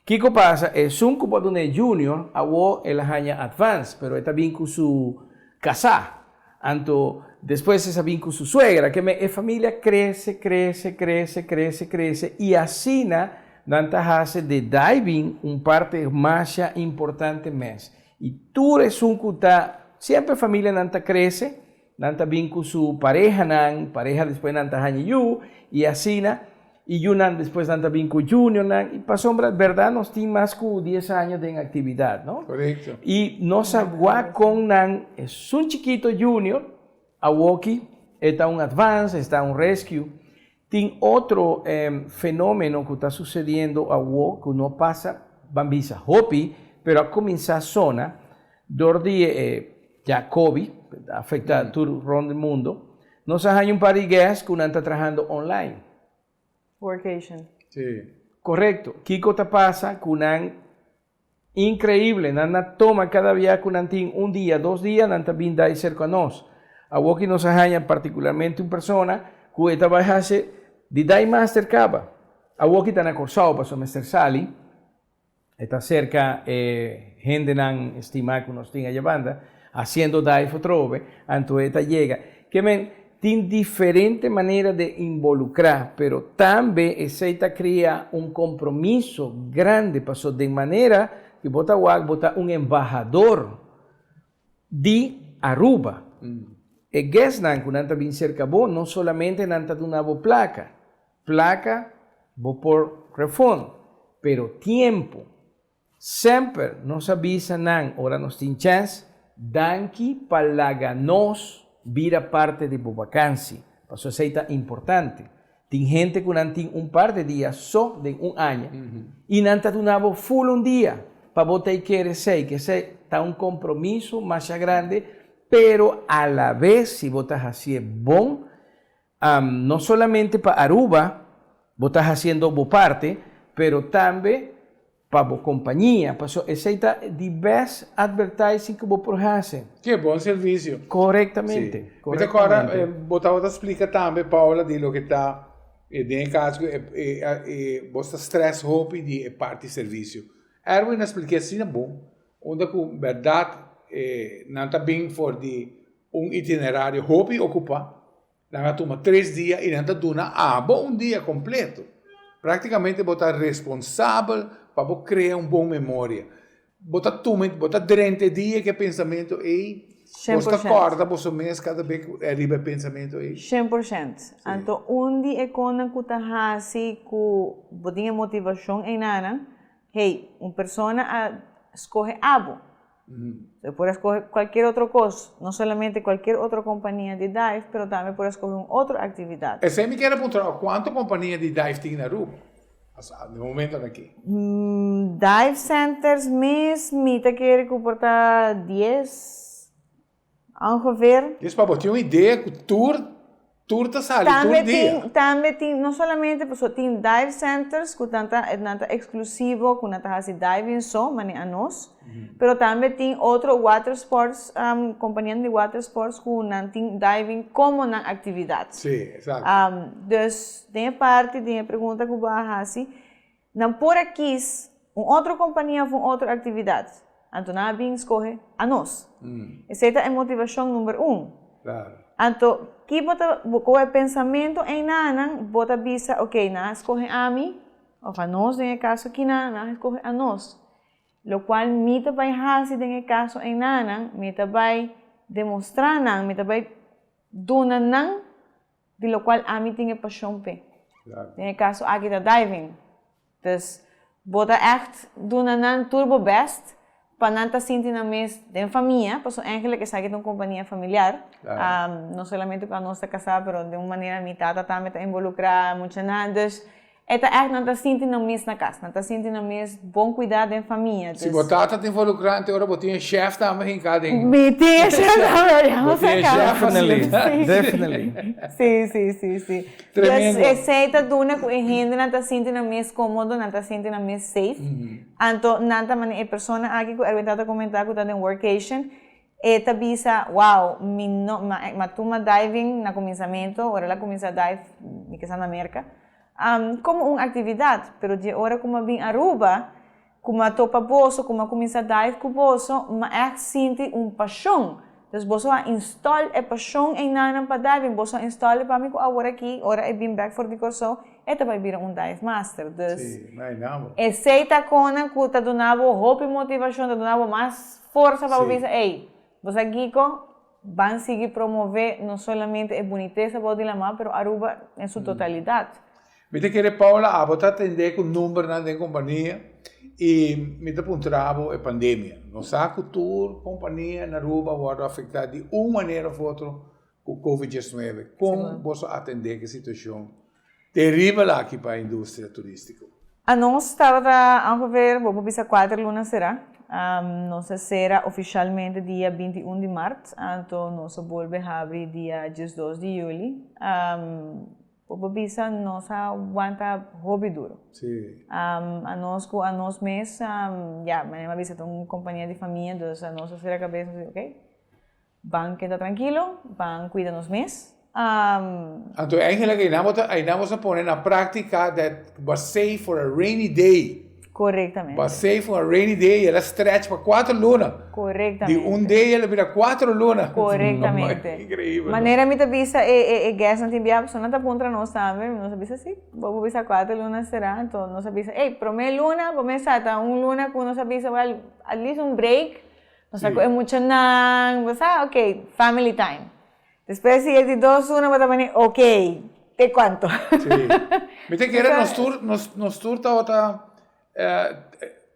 Kico pasa, esun cu bo a duna e junior, awo el a haña advance, pero e ta bin cu su casá, anto despues e sa bin cu su suegra, ke men e familia crece, crece, crece, crece, crece y asina nan ta haci de diving un parte masha importante mes. Y tur esun cu ta, siempre familianan ta crece, Nan ta bin ku su parehanan, pareha despues nan ta haña yu, i asina, i yunan despues nan ta bin ku juniornan, i pasobra bèrdat nos tin mas ku dies aña den aktividat, no? Korekto. I nos a wak kon nan esun chikito junior, awoki e ta un advance, e ta un rescue. Tin otro fenomeno ku ta susediendo awo ku no pasa, ban bisa hopi, pero a kuminsá sona dor di e ya Covid, ta afektá tur rònt di mundu. Nos a haña un par di guest ku nan ta trahando online. Workation. Sí. Korekto. Kiko ta pasa ku nan Increíble, nan a toma cada bia cu nan tin un dia, dos dia, nan ta bin dai cerca nos. Awoki nos a haña particularmente un persona cu e ta bai haci di dai master caba. Awoki ta na Corsou pasobra mester sali, e ta cerca e hendenan estima cu nos tin allabanda, haciendo dive otrobe, anto e ta yega. Ke men, Tin diferente manera de involucra, pero tambe esey ta crea un compromiso grande paso den manera cu bo ta wak bo ta un embahador di Aruba. E guestnan cu nan ta bin cerca bo no solamente nan ta duna bo placa, placa bo por refund, pero tiempo. Semper nos a bisa nan ora nos tin chèns, danki pa laga nos bira parte di bo bakansi, pasobra esei ta importante. Tin hende ku nan tin un par di dia so den un aña i nan ta duna bo ful un dia pa bo ta i kere esei, ke esei ta un kompromiso masha grandi, pero alabes si bo ta hasié bon, No solamente pa Aruba bo ta haciendo bo parte, pero tambe pa bo compañia, pasobra esey ta di best advertising cu bo por haci. Ke bon servicio. Correctamente, Sí. Mi ta corda bo tabata splica tambe Paula di loke ta den e caso cu e bo ta stress hopi di e parti servicio. Erwin a splica asina bon, unda cu berdad nan ta bin for di Un itinerario hopi okupá. Nan a tuma tres dia i nan ta duna abo un dia kompleto. Práktikamente bo ta responsabel pa bo krea un bon memoria. Bo ta tuma, bo ta drenta e dia ku e pensamentu ei, bo ta kòrda boso mes kada be ku riba e pensamentu ei. 100%. Anto un di e konan ku ta hasi ku bo tin e motivashon einanan, Hey, un persona a skohe abo. E por a skohe kualkier otro kos, no solamente kualkier otro kompania di dive, pero tambe por a skohe un otro aktividat. Esei mi kier a puntra, kuantu kompania di dive tin na Aruba na e momentonan aki? Dive centers mes mi ta kere ku por ta dies ongeveer. Dies pa bo tin un idea ku tur Tur ta sali tur dia. Tambe tin, no solamente pasobra tin dive centers ku nan ta nan ta eksklusivo ku nan ta hasi diving so, manera anos, pero tambe tin otro water sports, kompanianan di water sports ku nan tin diving komo nan aktividat. Sí, eksakto. Dus den e parti, den e pregunta ku bo a hasi, nan por a kis un otro kompania òf un otro aktividat, anto nan a bin skohe anos. Esei ta e motivashon number un. Anto, ki bo ta, ku e pensamentu einanan bo ta bisa, ok, nan a skohe ami, òf anos den e kaso akinan, nan a skohe anos. Lokual mi ta bai hasi den e kaso einanan, mi ta bai demostrá nan, mi ta bai duna nan di lokual ami tin e pashon p'e. Den e kaso aki ta diving. Dus bo ta ègt duna nan tur bo bèst pa nan ta sinti nan mes den famia, pasobra èigenlik esaki ta un kompania familiar. No solamente ku anos ta kasá, pero den un manera mi tata tambe ta involukrá, muchanan. Dus E ta ègt nan ta sinti nan mes na kas, nan ta sinti nan mes bon kuidá den famia. Si bo tata ta involukrá ante ora bo tin e chèf tambe hinká den. Mi tin e chèf tambe, ya bo sa kaba. Definitely, definitely. Si, si, si, si. Tremendo. Dus esei ta duna ku e hendenan ta sinti nan mes kómodo, nan ta sinti nan mes safe. Anto nan ta manera e persona aki ku Erwin tabata komentá ku ta den workation, E ta bisa, Wow, mi no, m'a tuma diving na kuminsamentu, ora el a kuminsá dive, mi ke sa na Merka, komo un aktividat, pero di e ora ku m'a bin Aruba, ku m'a topa boso, ku m'a kuminsá dive ku boso, m'a ègt sinti un pashon. Dus boso a install e pashon einan pa diving, boso a install e pa mi ku aworakí, ora e bin bèk for di Kòrsou, e ta bai bira un dive master. Dus, esei ta kona ku ta duna bo hopi motivashon, ta duna bo mas Forsa pa bo bisa, ey, bo sa kiko? Ban sigui promove no solamente e bunitesa bou di lamá, pero Aruba en su totalidat. Mi ta kere Paula, abo ta atendé ku numbernan den kompania i mi ta puntra bo e pandemia. Nos sa ku tur kompania na Aruba a wòrdu afektá di un manera òf otro ku Covid 19. Kon boso a atendé ku e situashon teribel aki pa e industria turístiko? Anos tabata ongeveer, bo por bisa kuater luna será. Nos a sera ofishalmente dia 21 di mart, anto nos a bolbe habri dia 12 di yuli. Bo por bisa nos a wanta hopi duro. Anos ku anos mes, ya, manera mi a bisa ta un kompania di famia, dus anos a sera kabes, nos a di ok. Ban keda trankilo, ban kuida nos mes. Anto eigenlijk einan bo ta einan bo sa pone na práktika that bo save for a rainy day. Korektamente. Bo save for a rainy day el a stretch pa kuater luna. Korektamente. Di un day el a bira kuater luna. Korektamente. Inkreibel. Manera mi ta bisa e e guestnan tin bia pasobra nan ta puntra nos tambe, nos a bisa si, bo por bisa kuater luna sera, anto nos a bisa ey prome luna bo mester ta un luna ku nos a bisa well at least un break. Nos ta ku e muchanan, bo sa, ok, family time. Despues si e di dos luna bo ta pone, ok, te kuanto? Sí. Mi ta kere nos tur, nos, nos tur tabata,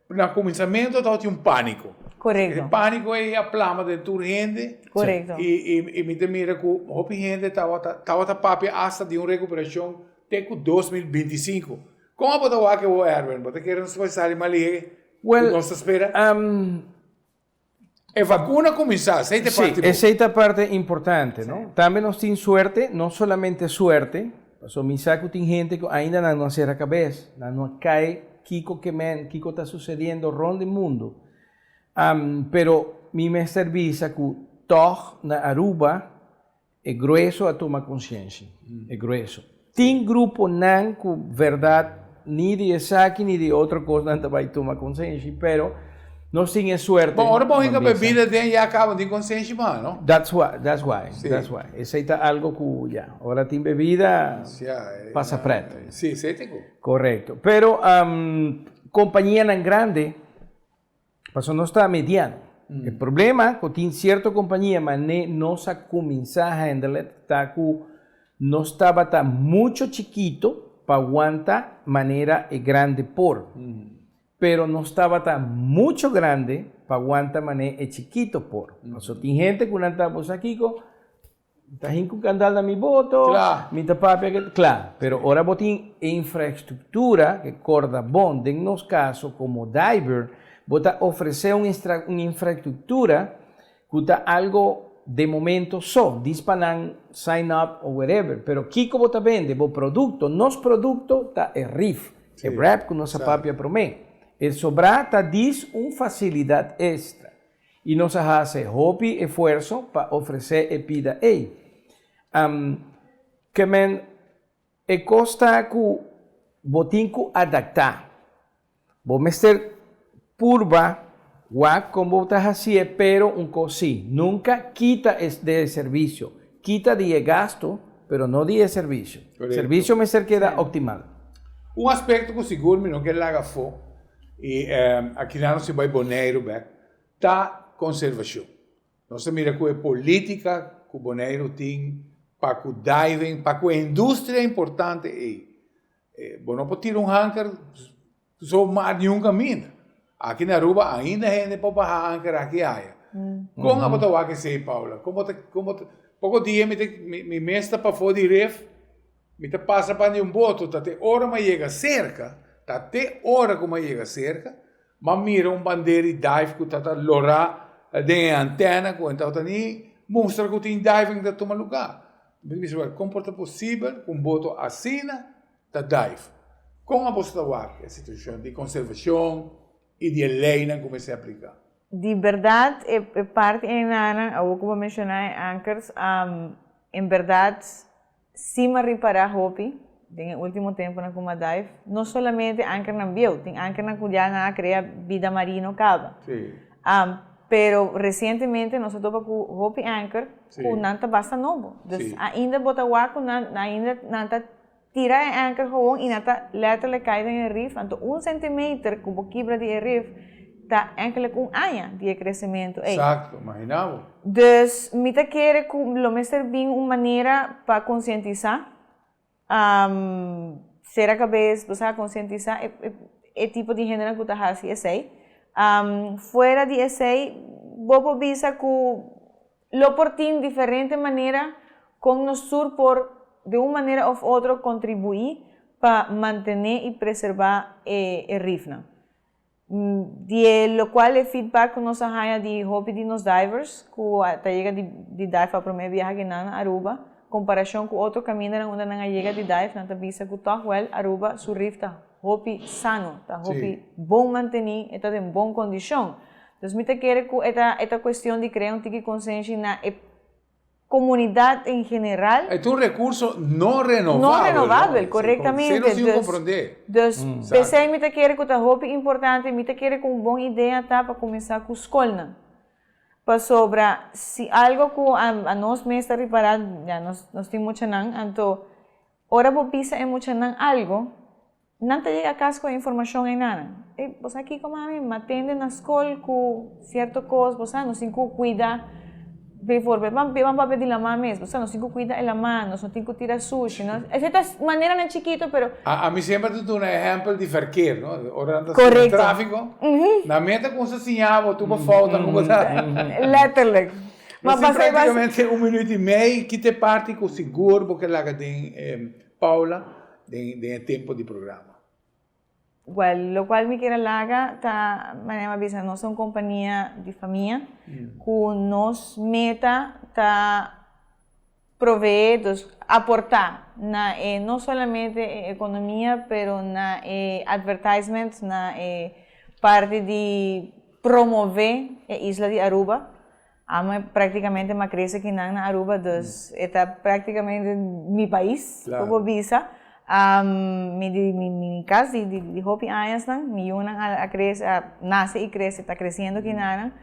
na kuminsamentu tabatin un pániko. Korekto. E pániko ei a plama den tur hende. Korekto. I, i, i mi ta mira ku hopi hende tabata, tabata papia asta di un rekuperashon te ku 2025. Kon abo ta wak awor, Erwin? Bo ta kere nos por sali mas lihé? Well, Ku nos ta spera? E vakuna kuminsá, esei ta e parti Sí, bon. esei ta parte importante, no? Tambe nos tin suerte, no solamente suerte, pasobra mi sa ku tin hende ku ainda nan no a sera kabes, nan no a kai kiko ke men, kiko ta susediendo rond di mundu. Pero mi mester bisa ku tòg na Aruba E grueso a tuma konsiensia. E grueso. Tin gruponan ku bèrdat ni di esaki ni di otro kos nan ta bai tuma konsenshi, pero nos tin e suerte. Bon, ora bo hinka bebida den ya kaba tin konsenshi mas, no? That's why, that's why, that's why. Esei ta algo ku ya, ora tin bebida, pasa prèt. Sí, esei ta ku. Korekto. Pero kompanianan grandi. Pasobra nos ta mediano. E problema ku tin sierto kompania mane nos a kuminsá handle it ta ku nos tabata mucho chikito pa wanta manera e grande por. Pero nos tabata mucho grandi pa wanta mane e chikito por. Paso tin hende ku nan ta bo sa kiko, mi ta hinka un kandal na mi boto, mi ta papia ke, kla, pero ora bo tin e infraestructura ke korda bon, den nos kaso komo diver, bo ta ofresé un un infraestructura ku ta algo de momento so, dis pa nan sign up o whatever, pero kiko bo ta bende? Bo produkto, nos produkto ta e rif, e wrap ku nos a papia promé. E sobrá ta dis un fasilidat extra. I nos a hasi hopi efuerso pa ofresé e pida ei. Ke men e kos ta ku bo tin ku adaktá. Bo mester purba wak kon bo ta hasié pero un kos sí, nunka kita e de e servisio. Kita di e gasto pero no di e servisio. Servisio mester keda optimal. Un aspekto ku sigur mi no ke laga afó i akinan nos tin bai Boneiru bèk ta konservashon. Nos ta mira ku e polítika ku Boneiru tin pa ku diving, pa ku e industria importante ei. Bo no por tira un hanker so mar niun kaminda. Aki na Aruba ainda hende por baha hanker aki aya. Kon abo ta wak esei, Paula? Kon bo ta, kon bo ta, poko dia mi ta, mi mes ta pafó di ref, mi ta pasa pan di un boto, ta te ora mi a yega serka, ta te ora ku mi a yega serka, mi a mira un bandera di dive ku ta ta lorá den e antena ku tabata ni mustra ku tin diving ta tuma lugá. Mi ta bisa, Wèl, kon por ta posibel ku un boto asina ta dive? Kon abo ta wak e situashon di konservashon i di e leinan ku mester apliká? Di bèrdat e parti einanan, awor ku bo menshoná e ankers, en bèrdat sí mi a ripará hopi den e último tempunan ku mi a dive, no solamente ankernan bieu, tin ankernan ku ya nan a krea bida marino kaba. Pero resientemente nos a topa ku hopi anker ku nan ta basta nobo. Dus ainda bo ta wak ku nan ainda nan ta tira e anker gewoon i nan ta letterlijk kai den e rif. Anto un centimeter ku bo kibra di e rif ta enkelik un aña di e kresementu ei. Eksakto, imagina bo. Dus mi ta kere ku lo mester bin un manera pa konsientisá Sera kabes, bo sa konsientisá e tipo di hendenan ku ta hasi esei. Fuera di esei, bo por bisa ku lo por tin diferente manera kon nos tur por di un manera òf otro kontribuí pa mantené i preservá e rifnan. Di e lokual e feedback ku nos a haña di hopi di nos divers ku ta yega di di dive pa promé biaha aki nan na Aruba, komparashon ku otro kamindanan unda nan a yega di dive, nan ta bisa ku tòg wèl Aruba su rif ta hopi sano, ta hopi bon mantení, e ta den bon kondishon. Dus mi ta kere ku e ta e ta kuestion di krea un tiki konsenshi na e Comunidad en general. E ta un recurso no renovabel. No renovabel, correctamente. Si nos tin comprende. Dus, p'esei mi ta kere cu ta hopi importante, mi ta kere cu un bon idea ta pa cuminsa cu scolnan. Pasobra si algo cu a nos mes ta ripara, ya nos tin muchanan, anto ora bo bisa e muchanan algo, Nan ta yega kas ku e informashon einan. Ey, bo sa kiko mami? Mi a tende na skol ku sierto kos, bo sa, nos tin ku kuida, bijvoorbeeld, ban ban papia di laman mes, bo sa, nos tin ku kuida e laman, nos no tin ku tira sushi, nos, esei ta maneranan chikito, pero. A mi semper ta duna ehèmpel di verkeer, no? Ora nan ta siña tráfiko, nan mes ta kumsa siña bo tur bo foutnan ku bo ta. Letterlijk. Nos tin práktikamente un minuut i mei, ki ta e parti ku sigur bo ke laga den Paula den den e tempo di programa. Well, locual mi kier a laga ta, manera mi a bisa, nos ta un compania di famia cu nos meta ta provee, dus aporta na e no solamente e economia pero na e advertisement, na e parti di promove e isla di Aruba. Amo práktikamente m'a krese kinan na Aruba, dus e ta práktikamente mi pais, ku por bisa. Mi di mi mi kas di di di hopi añasnan, mi yunan a a krese a nase i krese ta kresiendo kinanan.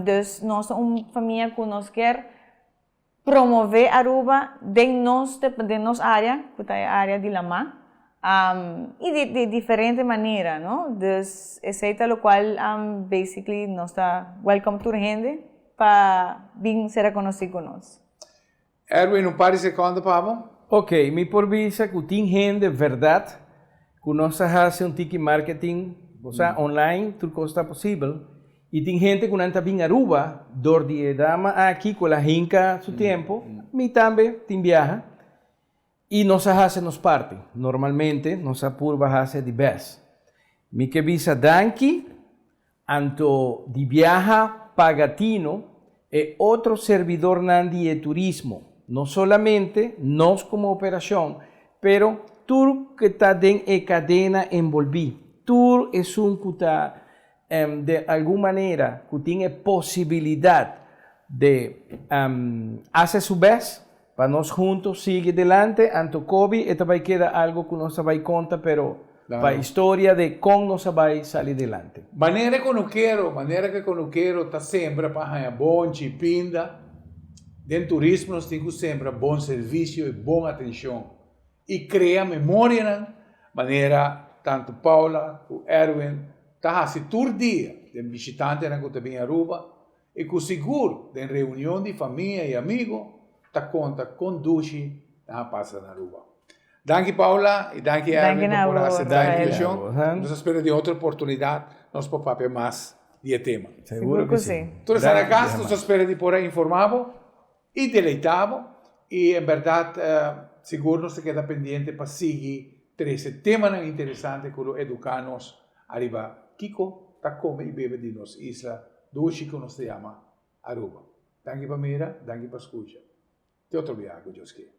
Dus nos ta un famia ku nos kier promove Aruba den nos den nos área, ku ta e área di lamá. I di di diferente manera, no? Dus esei ta lokual basically nos ta welcome tur hende pa bin sera konosí ku nos. Erwin, un par di sekondo pa bo. Ok, mi por bisa ku tin hende verdat ku nos a hasi un tiki marketing. Bo sa, online tur kos ta posibel i tin hende ku nan ta bin Aruba dor di e dama aki ku el a hinka su tempu, mi tambe tin biaha i nos a hasi nos parti. Normalmente nos a purba hasi di bes. Mi ke bisa danki anto di biaha paga tino e otro servidornan di e turismo, no solamente nos komo operashon, pero tur ku ta den e kadena enbolbí, tur esun ku ta den algun manera ku tin e posibilidat de hasi su bes pa nos hunto sigui delante, anto Kobe e ta bai keda algo ku nos ta bai konta pero pa historia de kon nos a bai sali delante. Manera konukero, Manera ku e konukero ta sembra pa haña bonchi, pinda, den turismo nos tin ku sembra bon servisio i bon atenshon i krea memorianan manera tantu Paula ku Erwin ta hasi tur dia den bishitantenan ku ta bin Aruba i ku sigur den reunion di famia i amigo ta konta kon dushi nan a pasa na Aruba. Danki Paula i danki Erwin pa por hasi ta invitashon. Nos a spera di otro oportunidat nos por papia mas di e tema. Sigur ku si. Tur esnan na kas nos a spera di por a informa bo i deleita bo i en bèrdat sigur nos ta keda pendiente pa sigui trese temanan interesante ku lo eduká nos ariba kiko ta kome i bebe di nos isla dushi ku nos ta yama Aruba. Danki pa mira, danki pa skucha. Te otro biaha ku Dios kier.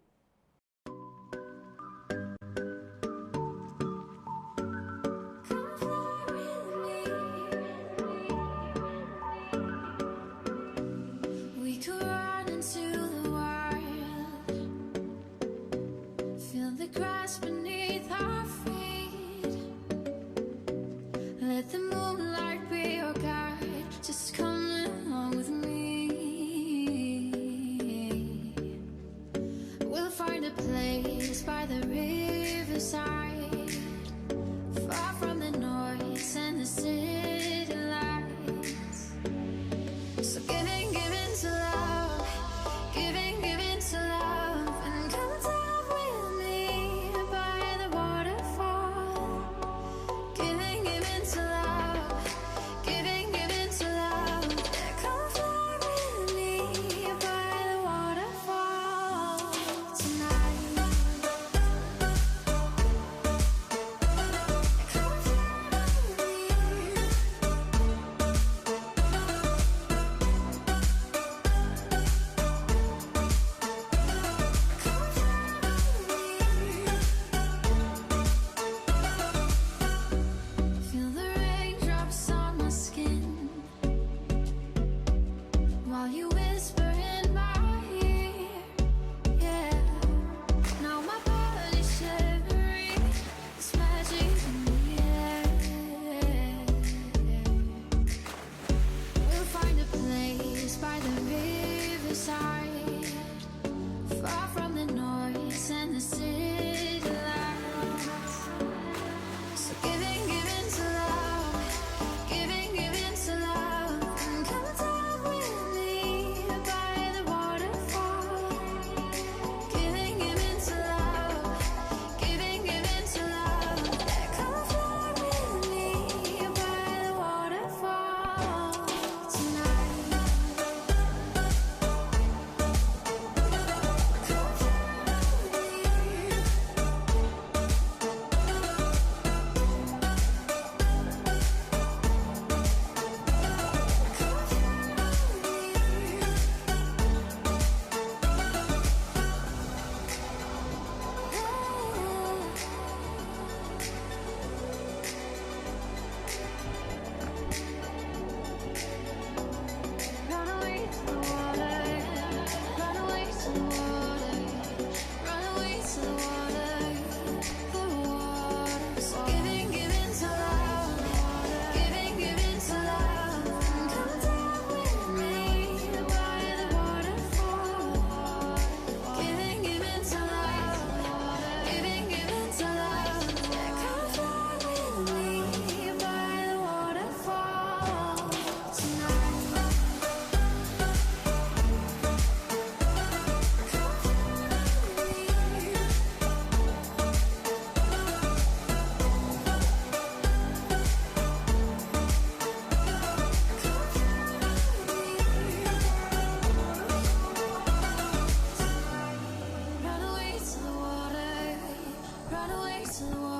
自我。